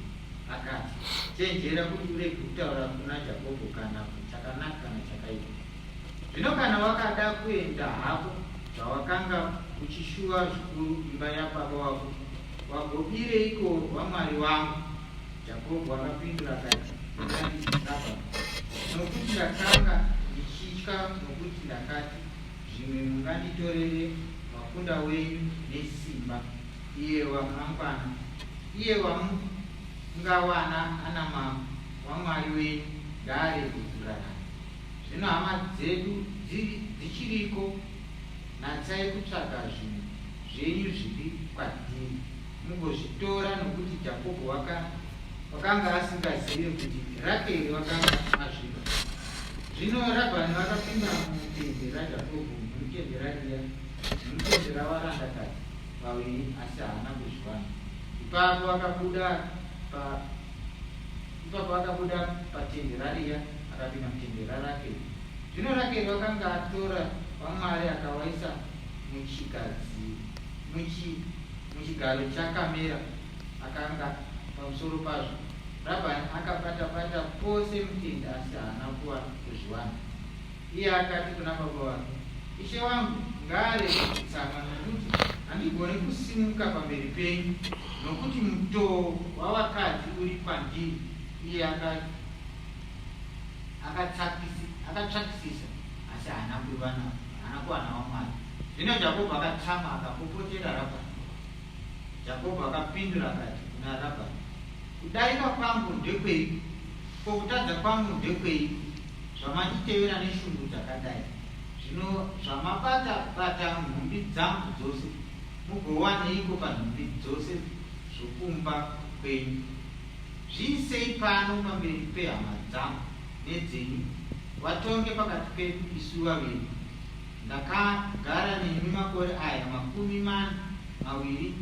akati, Chenjera kuti urege kutaura kuna Jakobho kana chakanaka kana chakaipa. Zvino kana wakada kuenda hako, zvawakanga uchishuva zvikuru imba yababa wako, wagobireiko vamwari vangu? Jakobho akapindura akati kuna Rabhani, Nokuti ndakanga ndichitya, nokuti ndakati, Zvimwe munganditorere wakunda wenyu nesimba, iye wamangwana, iye wamungawana ana mambo wamwari wenyu ngaarege kurarama. Zvino hama dzedu dzichiriko, natsai kutsvaka zvinhu zvenyu zviri kwatiri. Mugozvitora, nokuti Jakobho wakanga asingazive kuti Rakeri wakanga azviba. Zvino Rabhani vakapinda mutende raJakobho nomutende raRea nomutende ravarandakadzi vaviri, asi haana kuzviwana. Ipapo akabuda pa ipapo akabuda patende raRea akapinda mutende raRakeri. Zvino Rakeri wakanga atora vamwari akawaisa muchigadziro muchi muchigaro chakamera akanga pamusoro pazvo. Rabhani akabata-bata pose mutende asi haana kuzviwana. Iye akati kuna baba vake, Ishe wangu ngaarege kutsamwa nokuti handigoni kusimuka pamberi penyu, nokuti mutoo wavakadzi uri kwandiri. Iye akatsvakisisa asi haana kuwana waMwari. Zvino Jakobho akatsamwa akapopotera Rabhani. Jakobho akapindura akati kuna Rabhani, Kudarika kwangu ndekweiko? Ko kutadza kwangu ndekweiko, zvamanditevera neshungu dzakadai? Zvino zvamabata-bata nhumbi dzangu dzose, mugowaneiko panhumbi dzose zvokumba kwenyu? Zviisei pano pamberi pehama dzangu nedzenyu, vatonge pakati pedu isu vaviri. Ndakagara nemi makore aya makumi mana mawiri,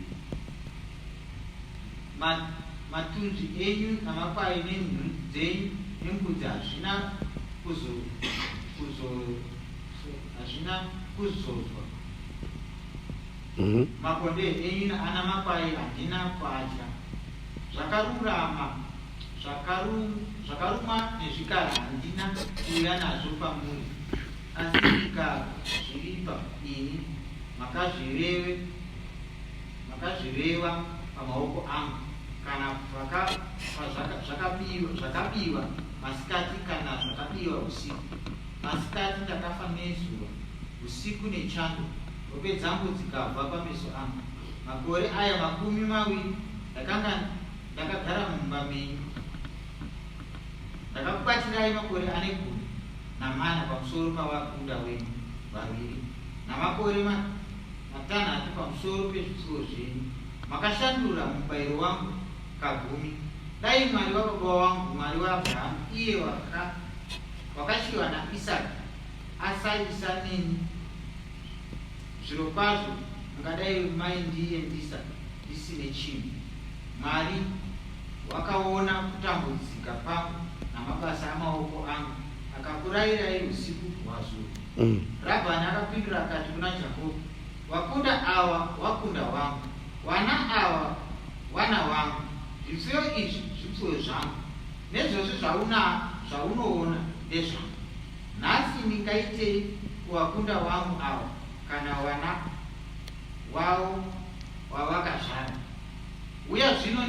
ma, matunzvi enyu namakwai nenhunzi dzenyu nembudzi hazvina kuzo, kuzo, hazvina kuzodzwa. Makonde enyu naana makwai handina kuadya. Zvakarurama, zvakaru, zvakarumwa nezvikara handina kuuya nazvo kwamuri, asi ndikazviripa ini, makazvireve, makazvireva pamaoko angu, kana paka, pazvaka, zvakabiwa, zvakabiwa masikati kana zvakabiwa usiku. Masikati ndakafa nezuva, usiku nechando, hope dzangu dzikabva pameso angu. Makore aya makumi mawiri ndakanga ndakagara mumba menyu. Ndakakubatirai makore ane gumi namana pamusoro pavakunda wenyu vaviri, namakore matanhatu pamusoro pezvipfuwo zvenyu. Makashandura mubayiro wangu kagumi. Dai Mwari wababa wangu, Mwari waAbhurahamu, iye wakachiva naIsaka, asaisa neni Zvirokwazvo mungadai maindiendisa ndisine chinhu. Mwari wakaona kutambudzika kwangu namabasa amaoko angu, akakurayirai usiku hwazuro. Rabhani akapindura akati kuna Jakobho, Wakunda awa wakunda wangu, wana awa wana wangu, zvipfuyo izvi zvipfuyo zvangu, nezvose zvaunoona ndezvangu. Nhasi ndingaitei kuvakunda wangu ava kana wana wavo wavakazvara? Uya zvino,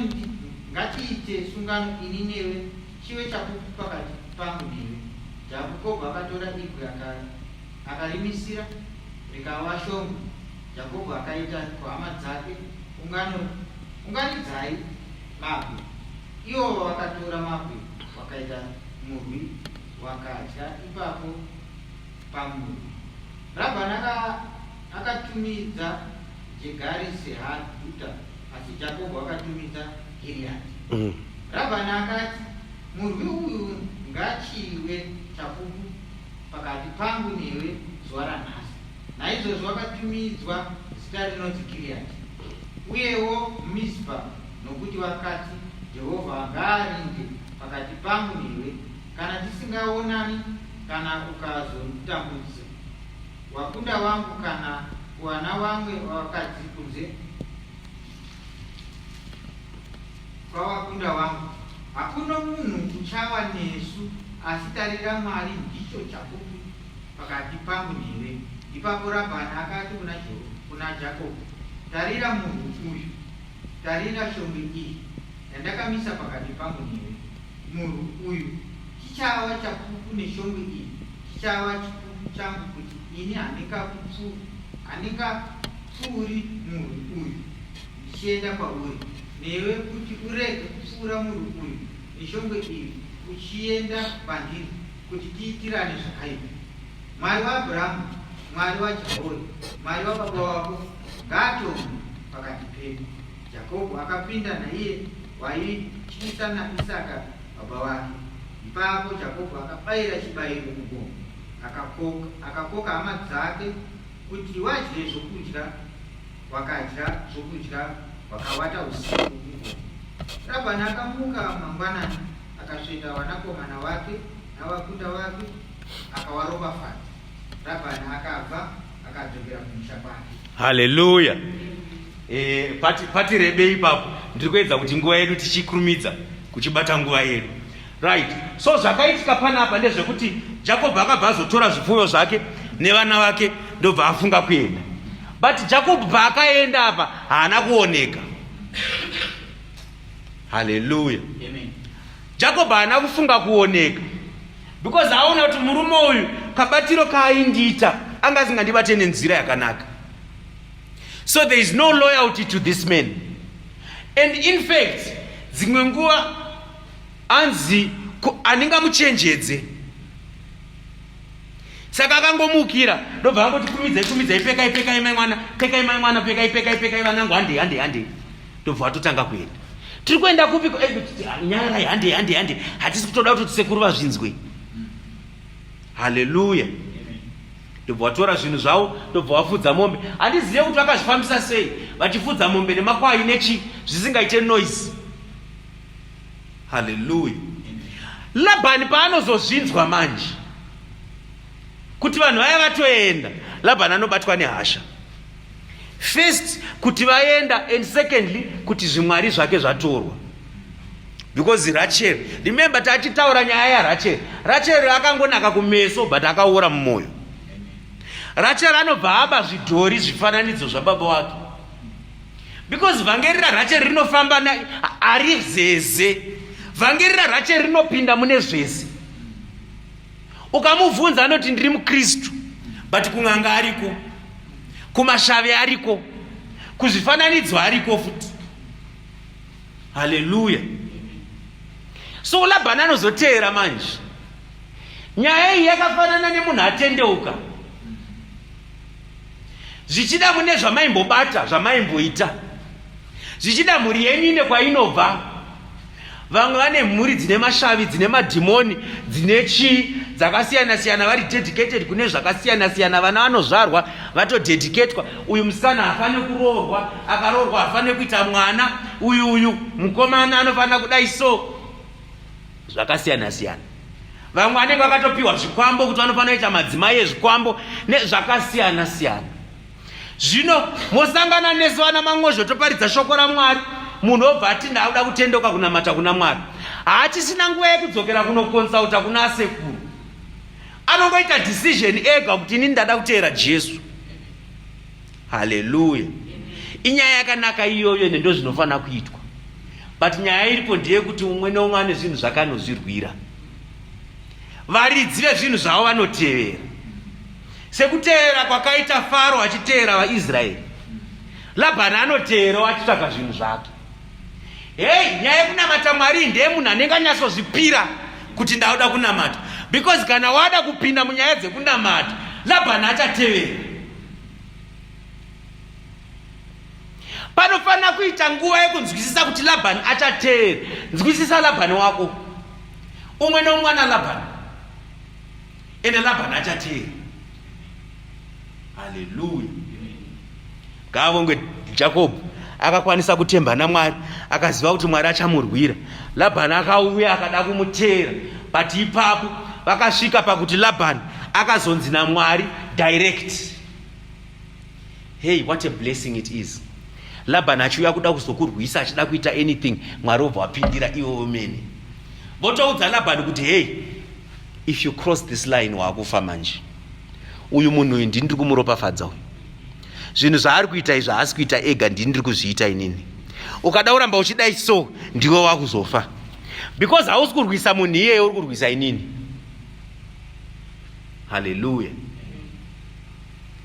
ngatiite sungano ini newe, chive chapupu pakati pangu newe. Jakobho akatora ibwe akarimisira, rikava shongwe. Jakobho akaita kuhama dzake ungano, Unganidzai mabwe. Ivo vakatora mabwe vakaita murwi Wakadya ipapo pamurwi. Rabhani akatumidza Jegari Sehadhuta, asi Jakobho akatumidza Gireadhi. Rabhani akati, Murwi uyu ngachive chapupu pakati pangu newe zuva ranhasi. Naizvozvo wakatumidzwa zita rinonzi Gireadhi. Uyewo Mizpa, nokuti wakati, Jehovha ngaarinde pakati pangu newe, kana tisingaonani, kana ukazonditambudza wakunda wangu kana kuwana vamwe vakadzi kunze kwavakunda vangu, hakuno munhu uchava nesu, asi tarira, Mwari ndicho chapupu pakati pangu newe. Ipapo Rabhani akati kuna Jakobho, Tarira murwi uyu, tarira shongwe iyi yandakamisa pakati pangu newe. Murwi uyu chichava chapupu neshongwe iyi chichava chipupu changu kuti ini handingapfuuri murwi uyu ndichienda kwauri, newe kuti urege kupfuura murwi uyu neshongwe iyi uchienda kwandiri, kuti tiitirane zvakaipa. Mwari waAbhurahamu, Mwari waJahori, Mwari wababa wako ngaatonge pakati pedu. Jakobho akapinda naiye waityisa naIsaka baba vake. Ipapo Jakobho akabayira chibayiro mugomo, akakoka, akakoka hama dzake kuti vadye zvokudya, vakadya zvokudya, vakavata usiku mugomo. Rabhani akamuka mangwanani, akasveta vanakomana vake navakunda vake, akawaropafadza. Rabhani akabva akadzokera kumusha kwake. Haleluya. E, pati, pati rebei ipapo ndiri kuedza kuti nguva yedu tichikurumidza kuchibata nguva yedu right so zvakaitika panapa ndezvekuti jakobho akabva azotora zvipfuyo zvake nevana vake ndobva afunga kuenda but jakobho paakaenda apa haana kuoneka haleluya jakobho haana kufunga kuoneka because aona kuti murume uyu kabatiro kaaindiita anga asingandibate nenzira yakanaka so there is no loyalty to this man and in fact dzimwe nguva anzi andingamuchenjedze saka akangomukira ndobva angoti kumidzai kumidzai pekai pekai mai mwana pekai mai mwana pekai pekai pekai vanangu handei handei handei ndobva vatotanga kuenda. Tiri kuenda kupi? Eh, nyarai, handei, handei, handei. Hatisi kutoda kuti sekuru vazvinzwe. Haleluya. Ndobva watora zvinhu zvavo, ndobva wafudza mombe. Handizive kuti vakazvifambisa sei, vachifudza mombe nemakwai nechi zvisingaite noise. Haleluya. Labhani paanozozvinzwa manje kuti vanhu vaya vatoenda, Labhani anobatwa nehasha. First kuti vaenda and secondly kuti zvimwari zvake zvatorwa. Because Rachel, remember tachitaura nyaya yaRachel. Rachel akangonaka kumeso but akaora mumoyo. Rachel anobva aba zvidhori zvifananidzo zvababa wake. Because vhangeri raRachel rinofamba harizeze. Vhangeri raRachel rinopinda mune zvese. Ukamubvunza anoti ndiri muKristu but kun'anga ariko, kumashavi ariko, kuzvifananidzo ariko futi. Haleluya. So Labhani anozoteera manje. Nyaya iyi yakafanana nemunhu atendeuka. Zvichida mune zvamaimbobata, zvamaimboita. Zvichida mhuri yenyu ine kwainobva. Vamwe vane mhuri dzine mashavi, dzine madhimoni, dzine chii dzakasiyana siyana, vari dedicated kune zvakasiyana siyana. Vana vanozvarwa vatodedicatwa. Uyu musikana haafaniri kuroorwa, akaroorwa haafaniri kuita mwana. Uyu uyu mukomana anofanira kudai so zvakasiyana siyana. Vamwe vanenge vakatopiwa zvikwambo kuti vanofanira kuita madzimai ezvikwambo nezvakasiyana siyana. Zvino mosangana nesu vana mangozho toparidza shoko raMwari, munhu obva ati ndakuda kutendoka kunamata kuna Mwari. Haachisina nguva yekudzokera kunokonsulta kuna asekuru. Anongoita decision ega kuti inini ndada kuteera Jesu. Haleluya. Inyaya yakanaka iyoyo ende ndozvinofanira kuitwa. But nyaya iripo ndeyekuti umwe neumwe ane zvinhu zvakanozvirwira. Varidzi vezvinhu zvavo vanotevera. Sekuteera kwakaita Faro achiteera vaIsraeri, Labhani anoteerawo achitsvaga zvinhu zvake. Hei, nyaya yekunamata Mwari ndeye munhu anenge anyatsozvipira kuti ndauda kunamata, because kana wada kupinda munyaya dzekunamata Labhani achatevera. Panofanira kuita nguva yekunzwisisa kuti Labhani achateera. Nzwisisa Labhani wako, umwe neumwe ana Labhani. Ende Labhani achateera. Haleluya. Ngaavongwe Jakobho akakwanisa kutemba naMwari, akaziva kuti Mwari achamurwira. Labhani akauya akada kumuteera, but ipapo vakasvika pakuti Labhani akazonzi naMwari direct. Hey, what a blessing it is. Labhani achiuya kuda kuzokurwisa achida kuita anything, Mwari obva wapindira iwe wemene. Votoudza Labhani kuti hey, if you cross this line waakufa manje. Uyu munhu uyu ndini ndiri kumuropafadza uyu. Zvinhu zvaari kuita izvi haasi kuita ega, ndini ndiri kuzviita inini. Ukada kuramba uchidai so ndiwe wakuzofa. Because hausi kurwisa munhu iyeye, uri kurwisa inini. Hallelujah.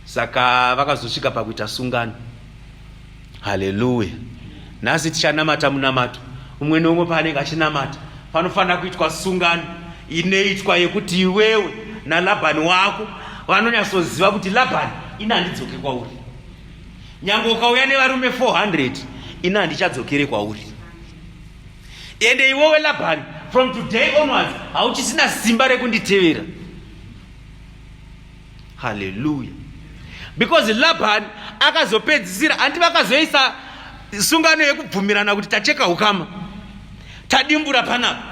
Saka vakazosvika pakuita sungano. Haleluya. Nhasi tichanamata munamato. Umwe neumwe paanenge achinamata, panofanira kuitwa sungano inoitwa yekuti iwewe naLabhani wako vanonyatsoziva kuti Labhani, ini handidzoke kwauri. Nyange ukauya nevarume 400, ini handichadzokere kwauri. Ende iwewe Labhani, from today onwards hauchisina simba rekunditevera. Haleluya. Because Laban akazopedzisira anti vakazoisa sungano yekubvumirana kuti tacheka ukama, tadimbura panapa.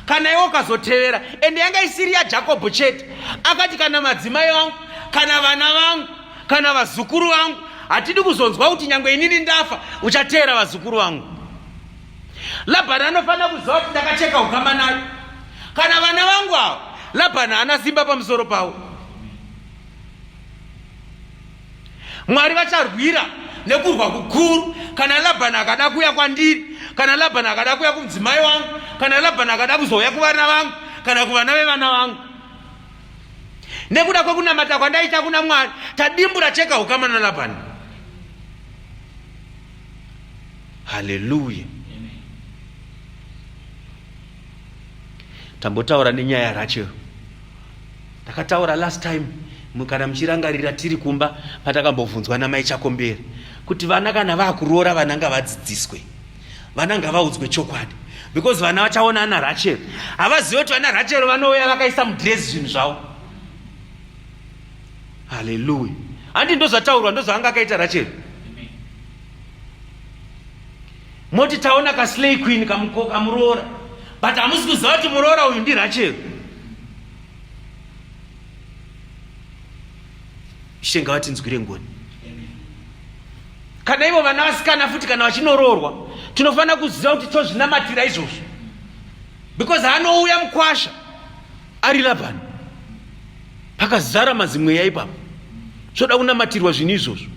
Kana iwe ukazotevera, ende yanga isiri yaJakobho chete, akati kana madzimai vangu, kana vana vangu, kana vazukuru vangu, hatidi kuzonzwa kuti nyangwe inini ndafa uchateera vazukuru vangu. Labhani anofanira kuziva kuti ndakacheka ukama naye. Kana vana vangu ava, Labhani haana simba pamusoro pavo. Mwari vacharwira nekurwa kukuru kana Labhani akada kuuya kwandiri, kana Labhani akada kuuya kumudzimai wangu, kana Labhani akada kuzouya kuvana vangu, kana kuvana vevana vangu. Nekuda kwekunamata kwandaita kuna Mwari, tadimbura cheka ukama naLabhani. Haleluya. Tambotaura nenyaya yaRachel. Ndakataura last time kana muchirangarira tiri kumba patakambobvunzwa namai Chakombere kuti vana kana vakuroora vana ngavadzidziswe. Vana ngavaudzwe chokwadi because vana vachaona ana Rachel. Havazive kuti vana Rachel vanouya vakaisa mudress zvinhu zvavo. Haleluya. Handi ndozvataurwa ndozvaanga akaita Rachel. Moti taona kaslay queen kamuroora. But hamusi kuziva kuti muroora uyu ndiRachel. Ishe ngavatinzwire ngoni. Kana ivo vana vasikana futi kana vachinoroorwa tinofanira kuziva kuti tozvinamatira izvozvo because anouya mukwasha ari Labhani pakazara mazimweya ipapo zvoda kunamatirwa zvinhu izvozvo.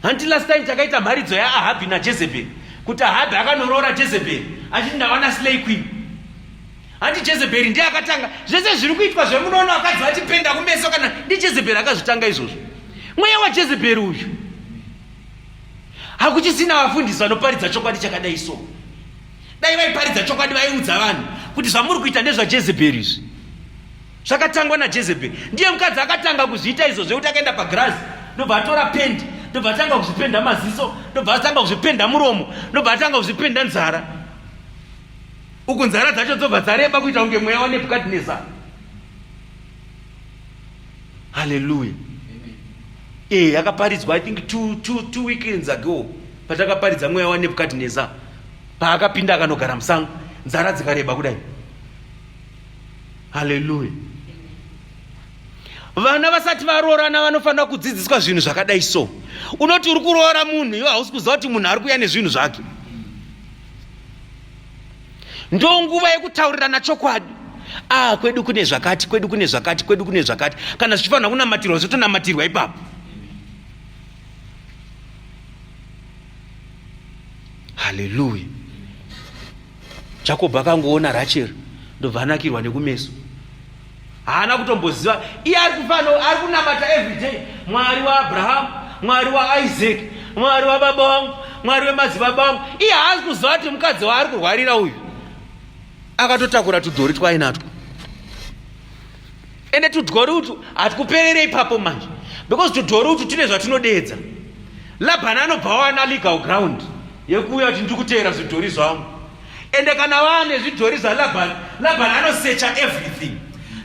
Hanti last time takaita mharidzo yaAhabhi naJezebheri kuti Ahabhi akanoroora Jezebheri achiti ndawana slay queen. Hanti Jezebheri ndiye akatanga zvese zviri kuitwa zvemunoona vakadzi vachipenda kumeso kana ndiJezebheri akazvitanga izvozvo. Mweya waJezebheri uyu. Hakuchisina vafundisi vanoparidza chokwadi chakadai so. Dai vaiparidza chokwadi vaiudza vanhu kuti zvamuri kuita ndezvaJezebheri izvi. Zvakatangwa naJezebheri. Ndiye mukadzi akatanga kuzviita izvo zvekuti akaenda pagirazi ndobva atora pendi ndobva atanga kuzvipenda maziso ndobva atanga kuzvipenda muromo ndobva atanga kuzvipenda nzara. Uku nzara dzacho dzobva dzareba kuita kunge mweya waNebhukadhineza. Haleluya. Eh, yakaparidzwa I think two weekends ago patakaparidza mweya waNebhukadhineza paakapinda akanogara musango nzara dzikareba kudai. Haleluya. Vana vasati varoorana vanofanira kudzidziswa zvinhu zvakadai so. Unoti uri kuroora munhu iwe hausi kuziva kuti munhu ari kuuya nezvinhu zvake. Ndonguva yekutaurirana chokwadi. Ah, kwedu kune zvakati, kwedu kune zvakati, kwedu kune zvakati. Kana zvichifanira kunamatirwa zvotonamatirwa ipapo. Haleluya. Jacob akangoona Rachel ndobva anakirwa nekumeso. Haana kutomboziva iye ari kufano ari kunamata everyday Mwari waAbraham, Mwari waIsaac, Mwari wababa vangu, Mwari wemadzibaba vangu. Iye haasi kuziva kuti mukadzi waari kurwarira uyu akatotakura tudhori twainatwo. Ende tudhori utu hatikuperere ipapo manje because tudhori utu tine zvatinodeedza. Labhani anobva wana legal ground yekuuya kuti ndiri kuteera zvidhori zvangu. Ende kana waane zvidhori zvaLabhani, Labhani anosecha everything.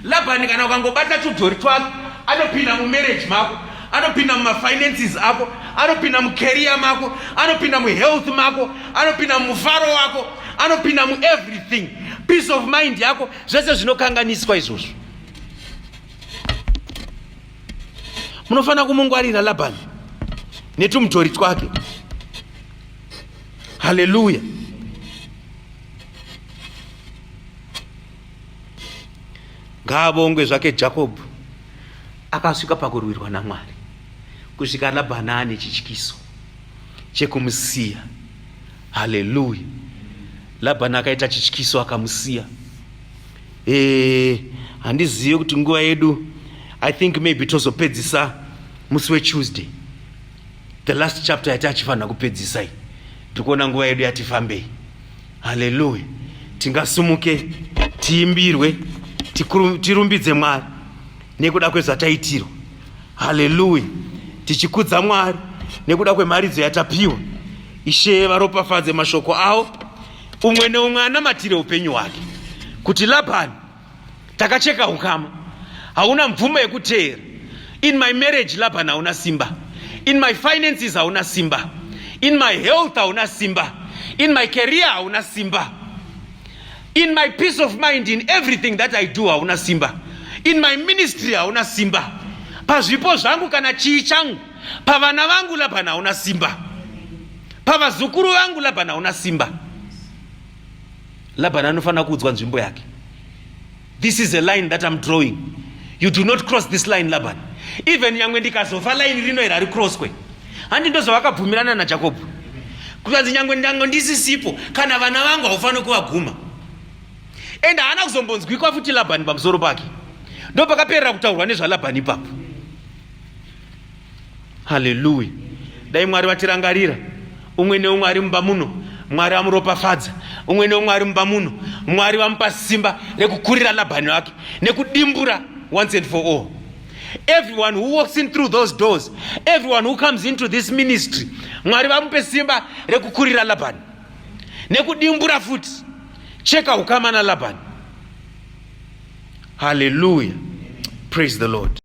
Labhani kana ukangobata tudhori twake anopinda mumarriage mako, anopinda mumafinances ako, anopinda mucareer mako, anopinda muhealth mako, anopinda mumufaro wako, anopinda mueverything, peace of mind yako, zvese zvinokanganiswa izvozvo. Munofanira kumungwarira Labhani netumudhori twake. Haleluya. Ngaabongwe zvake Jacob akasvika pakurwirwa naMwari kusvika Labhani ane chityiso chekumusiya. Haleluya. Labhani akaita chityiso akamusiya. Eh, handizive kuti nguva yedu I think maybe tozopedzisa musi weTuesday. The last chapter yatachifanira kupedzisa iyi. Ndiri kuona nguva yedu yati fambei. Haleluya. Tingasumuke tiimbirwe tirumbidze Mwari nekuda kwezvataitirwa. Haleluya. Tichikudza Mwari nekuda kwemharidzo yatapiwa. Ishe varopafadze mashoko avo. Umwe neumwe anamatire upenyu hwake. Kuti Labhani takacheka ukama hauna mvumo yekuteera in my marriage Laban hauna simba in my finances hauna simba in my health hauna simba in my career hauna simba in my peace of mind in everything that I do hauna simba in my ministry hauna simba pazvipo zvangu kana chii changu pavana vangu Laban hauna simba pavazukuru vangu Laban hauna simba. Laban anofanira kuudzwa nzvimbo yake. This is a line that I'm drawing. You do not cross this line, Laban. Even nyangwe ndikazofa line rino iri haricrosswe. Handi ndozvavakabvumirana naJacob. Kutanzi nyangwe ndango ndisisipo kana vana vangu haufaniri kuvaguma. And haana kuzombonzwikwa futi Laban pamusoro pake. Ndopakaperera kutaurwa nezvaLaban ipapo. Haleluya. Dai Mwari vatirangarira umwe neumwe ari mumba muno, Mwari amuropafadza umwe neumwe ari mumba muno, Mwari vamupa simba rekukurira Labhani wake nekudimbura once and for all. Everyone who walks in through those doors, everyone who comes into this ministry, Mwari vamupe simba rekukurira Labhani. Nekudimbura futi cheka ukama naLabhani. Haleluya, praise the Lord.